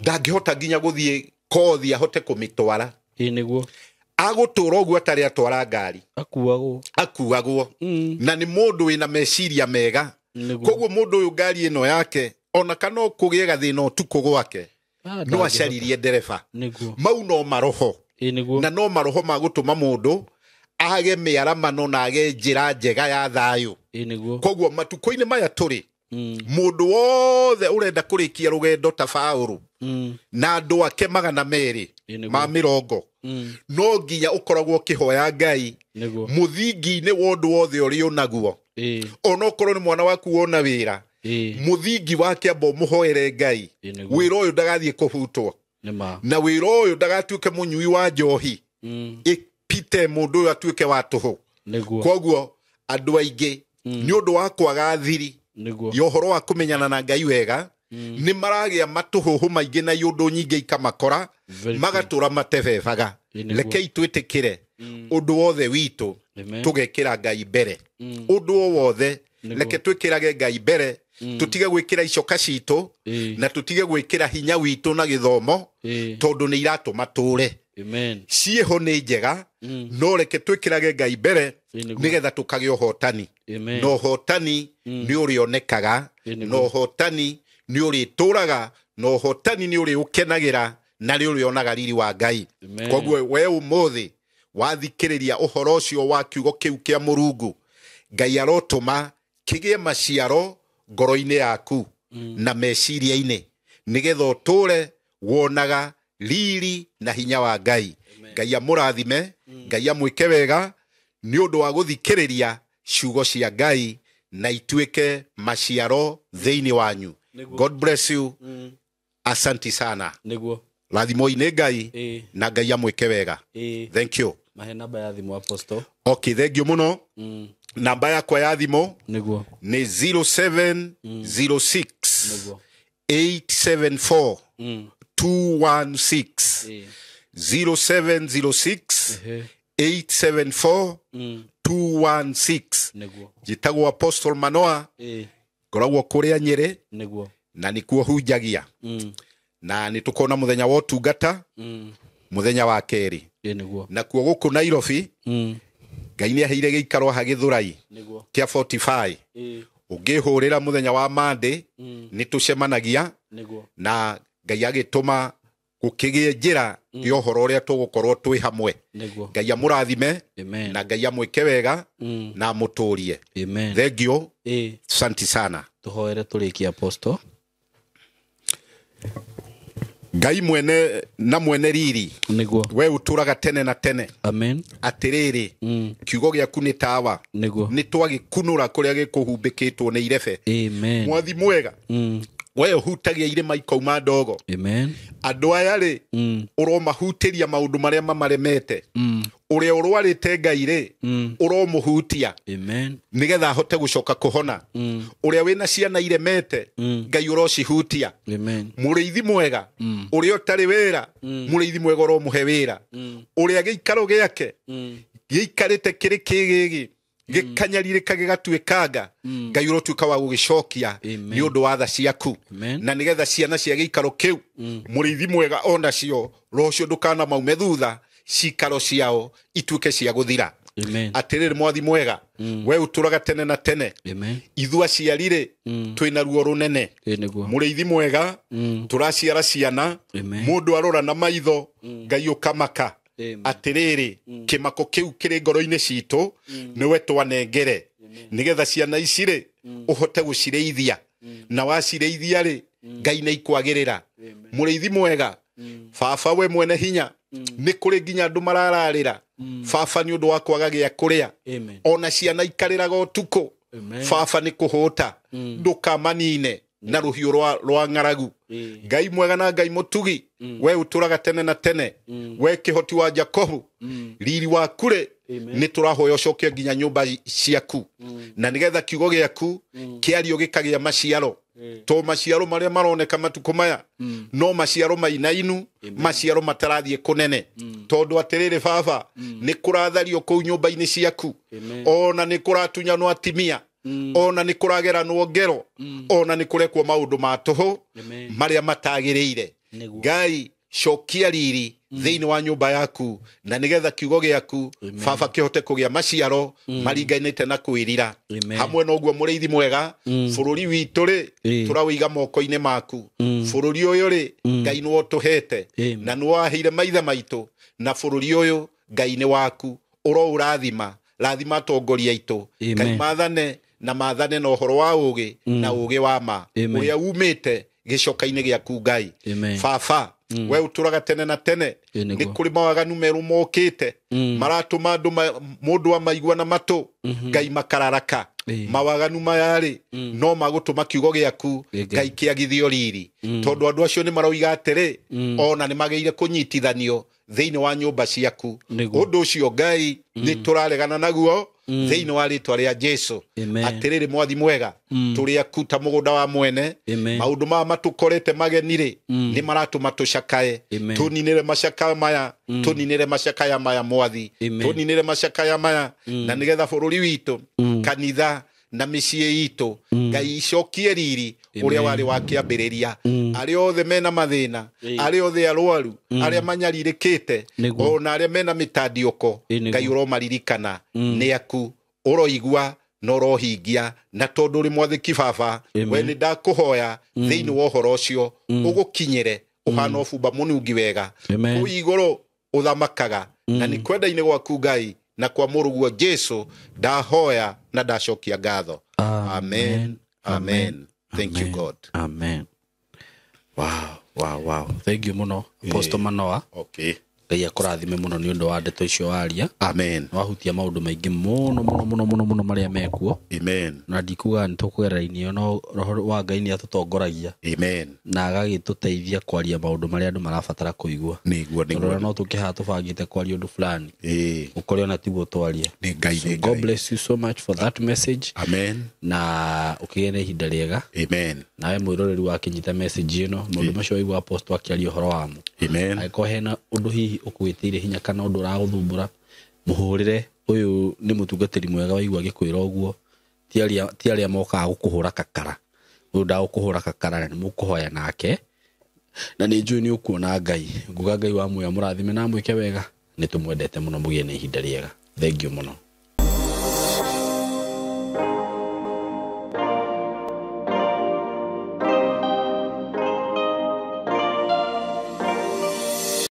ndangĩhota nginya gũthiĩ kothi ahote kũmĩtwara. Agũtũra ũguo atarĩ atwara ngari, akuagwo, na nĩ mũndũ wĩna meciria mega. Koguo mũndũ ũyũ ngari ĩno yake ona kana kũgĩe gathĩna ũtukũ gwake no acaririe ndereba. Mau no maroho, na no maroho ma gũtũma mũndũ age mĩaramano na age njĩra njega ya thayũ. Koguo matukũ-inĩ maya tũrĩ, mũndũ wothe ũrenda kũrĩkia rũgendo ta Paũlũ na andũ ake 220, no nginya ũkoragwo ũkĩhoya Ngai mũthingi-inĩ wa ũndũ wothe ũrĩ ũnaguo. Ona okorwo nĩ mwana waku wona wĩra, mũthingi wake amba ũmũhoere Ngai, wĩra ũyũ ndagathiĩ kũhutwo, na wĩra ũyũ ndagatuĩke mũnyui wa njohi, ĩpite mũndũ ũyũ atuĩke wa tũhũ. Koguo andũ aingĩ nĩ ũndũ wa kwaga thiri ya ũhoro wa kũmenyana na Ngai wega, nĩ maragĩa matũhũhũ maingĩ na iũndũ nyingĩ ikamakora, magatũra matebebaga. Rekei twĩtĩkĩre ũndũ wothe witũ tũgekĩra Ngai mbere, ũndũ o wothe reke twĩkĩrage Ngai mbere, tũtige gwĩkĩra icoka citũ na tũtige gwĩkĩra hinya witũ na gĩthomo, tondũ nĩ iratũma tũre. Ciĩho nĩ njega, no reke twĩkĩrage Ngai mbere nĩgetha tũkagĩa ũhotani, na ũhotani nĩ ũrĩonekaga, na ũhotani nĩ ũrĩtũraga, na ũhotani nĩ ũrĩũkenagĩra, na nĩ ũrĩonaga riri wa Ngai. Koguo we ũmũthĩ wathikĩrĩria ũhoro ũcio wa kiugo kĩu kĩa Mũrungu, Ngai arotũma kĩgĩe maciaro ngoro-inĩ yaku na meciria-inĩ, nĩgetha ũtũre wonaga riri na hinya wa Ngai. Ngai amũrathime, Ngai amwĩke wega nĩ ũndũ wa gũthikĩrĩria ciugo cia Ngai na ituĩke maciaro thĩinĩ wanyu. God bless you. Asanti sana. Rathimoi-inĩ Ngai na Ngai amwĩke wega. Thank you. Mahe namba ya thimũ Apostle. Okay, thank you mũno. Namba yakwa ya thimũ nĩ 0706 874 216. 0706 874 216. Nĩguo. Njĩtagwo Apostle Manoa, ngoragwo kũrĩa Nyĩrĩ, Nĩguo. na nĩkuo hunjagia. Na nĩ tũkona mũthenya wa ũtungata, mũthenya wa kerĩ. Nĩguo. Nakuo gũkũ Nairobi, Ngai nĩ aheire gĩikaro ha Gĩthũrai Nĩguo. kĩa 45. Ũngĩhũrĩra mũthenya wa Monday, nĩ tũcemanagia. Nĩguo. Na Ngai agĩtũma gũkĩgĩe njĩra ya ũhoro ũrĩa tũgũkorwo twĩ hamwe. Nĩguo. Ngai amũrathime. Amen. Na Ngai amwĩke wega na amũtũrie. Amen. Thank you. Santi sana. Tũhoere tũrĩkie, Apostle. Ngai mwene na mwene riri, Nĩguo. we ũtũraga tene na tene. Amen. Atĩrĩrĩ, kiugo gĩaku nĩ tawa. Nĩguo. Nĩ twagĩkunũra kũrĩa gĩkũhumbĩkĩtwo nĩ irebe. Amen. Mwathi mwega, we ũhutagia irĩma ikauma ndogo. Amen. Andũ aya rĩ, ũromahutĩria maũndũ marĩa mamaremete. Ũrĩa ũrwarĩte, Ngai rĩ, ũromũhutia Amen. nĩgetha ahote gũcoka kũhona. Ũrĩa wĩna ciana iremete, Ngai ũrocihutia. Amen. Mũrĩithi mwega, ũrĩa ũtarĩ wĩra, mũrĩithi mwega ũromũhe wĩra. Ũrĩa gĩikaro gĩake gĩikarĩte kĩrĩ kĩgĩgĩ gĩkanyarirĩka gĩgatuĩkanga, Ngai ũrotuĩka wa gũgĩcokia Amen. nĩ ũndũ wa tha ciaku. Amen. Na nĩgetha ciana cia gĩikaro kĩu, mũrĩithi mwega, onacio roho ũcio ndũkanamaume thutha, cikaro ciao ituĩke cia gũthira. Amen. Atĩrĩrĩ, mwathi mwega, we ũtũraga tene na tene, Amen. ithuĩ aciari rĩ, twĩna ruo rũnene. Nĩguo. Mũrĩithi mwega, tũraciara ciana, Amen. mũndũ arora na maitho, Ngai ũkamaka. Amen. Atĩrĩrĩ, kĩmako kĩu kĩrĩ ngoro-inĩ citũ, nĩwe twanengere nĩgetha ciana ici rĩ, ũhote gũcirĩithia, na wacirĩithia rĩ, Ngai nĩ ikwagĩrĩra. Mũrĩithi mwega, baba, we mwene hinya, nĩ kũrĩ nginya andũ marararĩra, baba, nĩ ũndũ wa kwaga gĩa kũrĩa. Amen. Ona ciana ikarĩraga ũtukũ, Amen. baba, nĩ kũhũta. Ndũkamanine na rũhiũ rwa ng'aragu. Ngai mwega na Ngai mũtugi, we ũtũraga tene na tene, we kĩhoti wa Jakobu, riri waku rĩ, Amen. nĩ tũrahoya ũcoke nginya nyũmba ciaku, na nĩgetha kiugo gĩaku kĩario gĩkagĩa maciaro, to maciaro marĩa maroneka matukũ maya, no maciaro mainainu, maciaro matarathiĩ kũnene, tondũ atĩrĩrĩ, baba, nĩ kũrathario kũu nyũmba-inĩ ciaku. Amen. Ona nĩ kũratunyanwo atimia, ona nĩ kũrageranwo ngero, ona nĩ kũrekwo maũndũ ma tũhũ Amen. marĩa matagĩrĩire. Nĩguo. Ngai, cokia riri thĩinĩ wa nyũmba yaku, na nĩgetha kiugo gĩaku, baba, kĩhote kũgĩa maciaro maringanĩte na kwĩrira. Amen. Hamwe na ũguo, mũrĩithi mwega, bũrũri witũ rĩ, tũrawĩiga moko-inĩ maku. Bũrũri ũyũ rĩ, Ngai nĩwe ũtũhete Amen. na nĩwe waheire maithe maitũ, na bũrũri ũyũ, Ngai, nĩ waku. Ũroũrathima, rathima atongoria aitũ. Amen. Ngai, mathane na mathane na ũhoro wa ũgĩ na ũgĩ wa ma Amen. ũrĩa umĩte gĩcoka-inĩ gĩaku, Ngai. Amen. Baba, we ũtũraga tene na tene, Ĩ, nĩguo. nĩ kũrĩ mawaganu merũ mokĩte maratũma andũ mũndũ amaigua na matũ, Ngai, makararaka. Mawaganu maya rĩ, no magũtũma kiugo gĩaku, Ngai. Ngai, kĩagithio riri, tondũ andũ acio nĩ maroiga atĩrĩ, ona nĩ magĩire kũnyitithanio thĩinĩ wa nyũmba ciaku. Nĩguo. Ũndũ ũcio, Ngai, nĩ tũraregana naguo thĩinĩ wa rĩtwa rĩa Jesu. Amen. Atĩrĩrĩ, mwathi mwega, tũrĩ aku ta mũgũnda wa mwene. Amen. Maũndũ maya matũkorete mageni rĩ, nĩ maratũma tũcakae. Amen. Tũninĩre macakaya maya, tũninĩre macakaya maya, mwathi. Amen. Tũninĩre macakaya maya, na nĩgetha bũrũri witũ, kanitha na mĩciĩ itũ, Ngai, icokie riri ũrĩa warĩ wa kĩambĩrĩria. Arĩa othe mena mathĩna, arĩa othe arwaru, arĩa manyarirĩkĩte, Nĩguo. ona arĩa mena mĩtandiũko, Nĩguo. Ngai, ũromaririkana. Nĩ aku ũroigua na ũrohingia, na tondũ ũrĩ mwathĩki, baba, Amen. we nĩ ndakũhoya thĩinĩ wa ũhoro ũcio ũgũkinyĩre ũhana ũbumba mũnungi wega. Amen. Kũu igũrũ ũthamakaga, na nĩ kwenda-inĩ gwaku, Ngai, na kwa mũrũguo Jesu ndahoya na ndacokia ngatho. Amen, amen. Thank you, God. Amen. Wow. Thank you mũno, Apostle Manoa. Okay. Ngai akũrathime mũno nĩ ũndũ wa ndeto icio waria. Amen. Wahutia maũndũ maingĩ mũno mũno mũno mũno mũno marĩa mekuo. Amen. Na ndikuga nĩ tũkũgerera no roho wa Ngai nĩ atũtongoragia Amen. na agagĩtũteithia kwaria maũndũ marĩa andũ marabatara kũigua. Nĩguo. Tondũ Nĩguo. ona no tũke haha tũbangĩte kwaria ũndũ fulani, ũkore ona tiguo twaria. Nĩ Ngai. So Nĩ God Ngai. bless you so much for that message. Amen. Na ũkĩgĩe na ihinda rĩega. Amen. Nawe mwĩroreri wakĩnyita message ĩno, maũndũ macio waigua apostle akĩaria ũhoro wamo, Amen. angĩkorwo hena ũndũ hihi ũkũgĩtĩire hinya kana ũndũ ũragũthumbũra, Mũhũrĩre ũyũ nĩ mũtungatĩri mwega waigua agĩkwĩra ũguo. Ti arĩa mokaga gũkũhũra kakara. Ũyũ ndagũkũhũra kakara na nĩ mũkũhoya nake. Na nĩ njũĩ nĩ ũkuona Ngai. Nguga Ngai wa muoyo amũrathime na amwĩke wega. Nĩ tũmwendete mũno, mũgĩe na ihinda rĩega. Thank you mũno.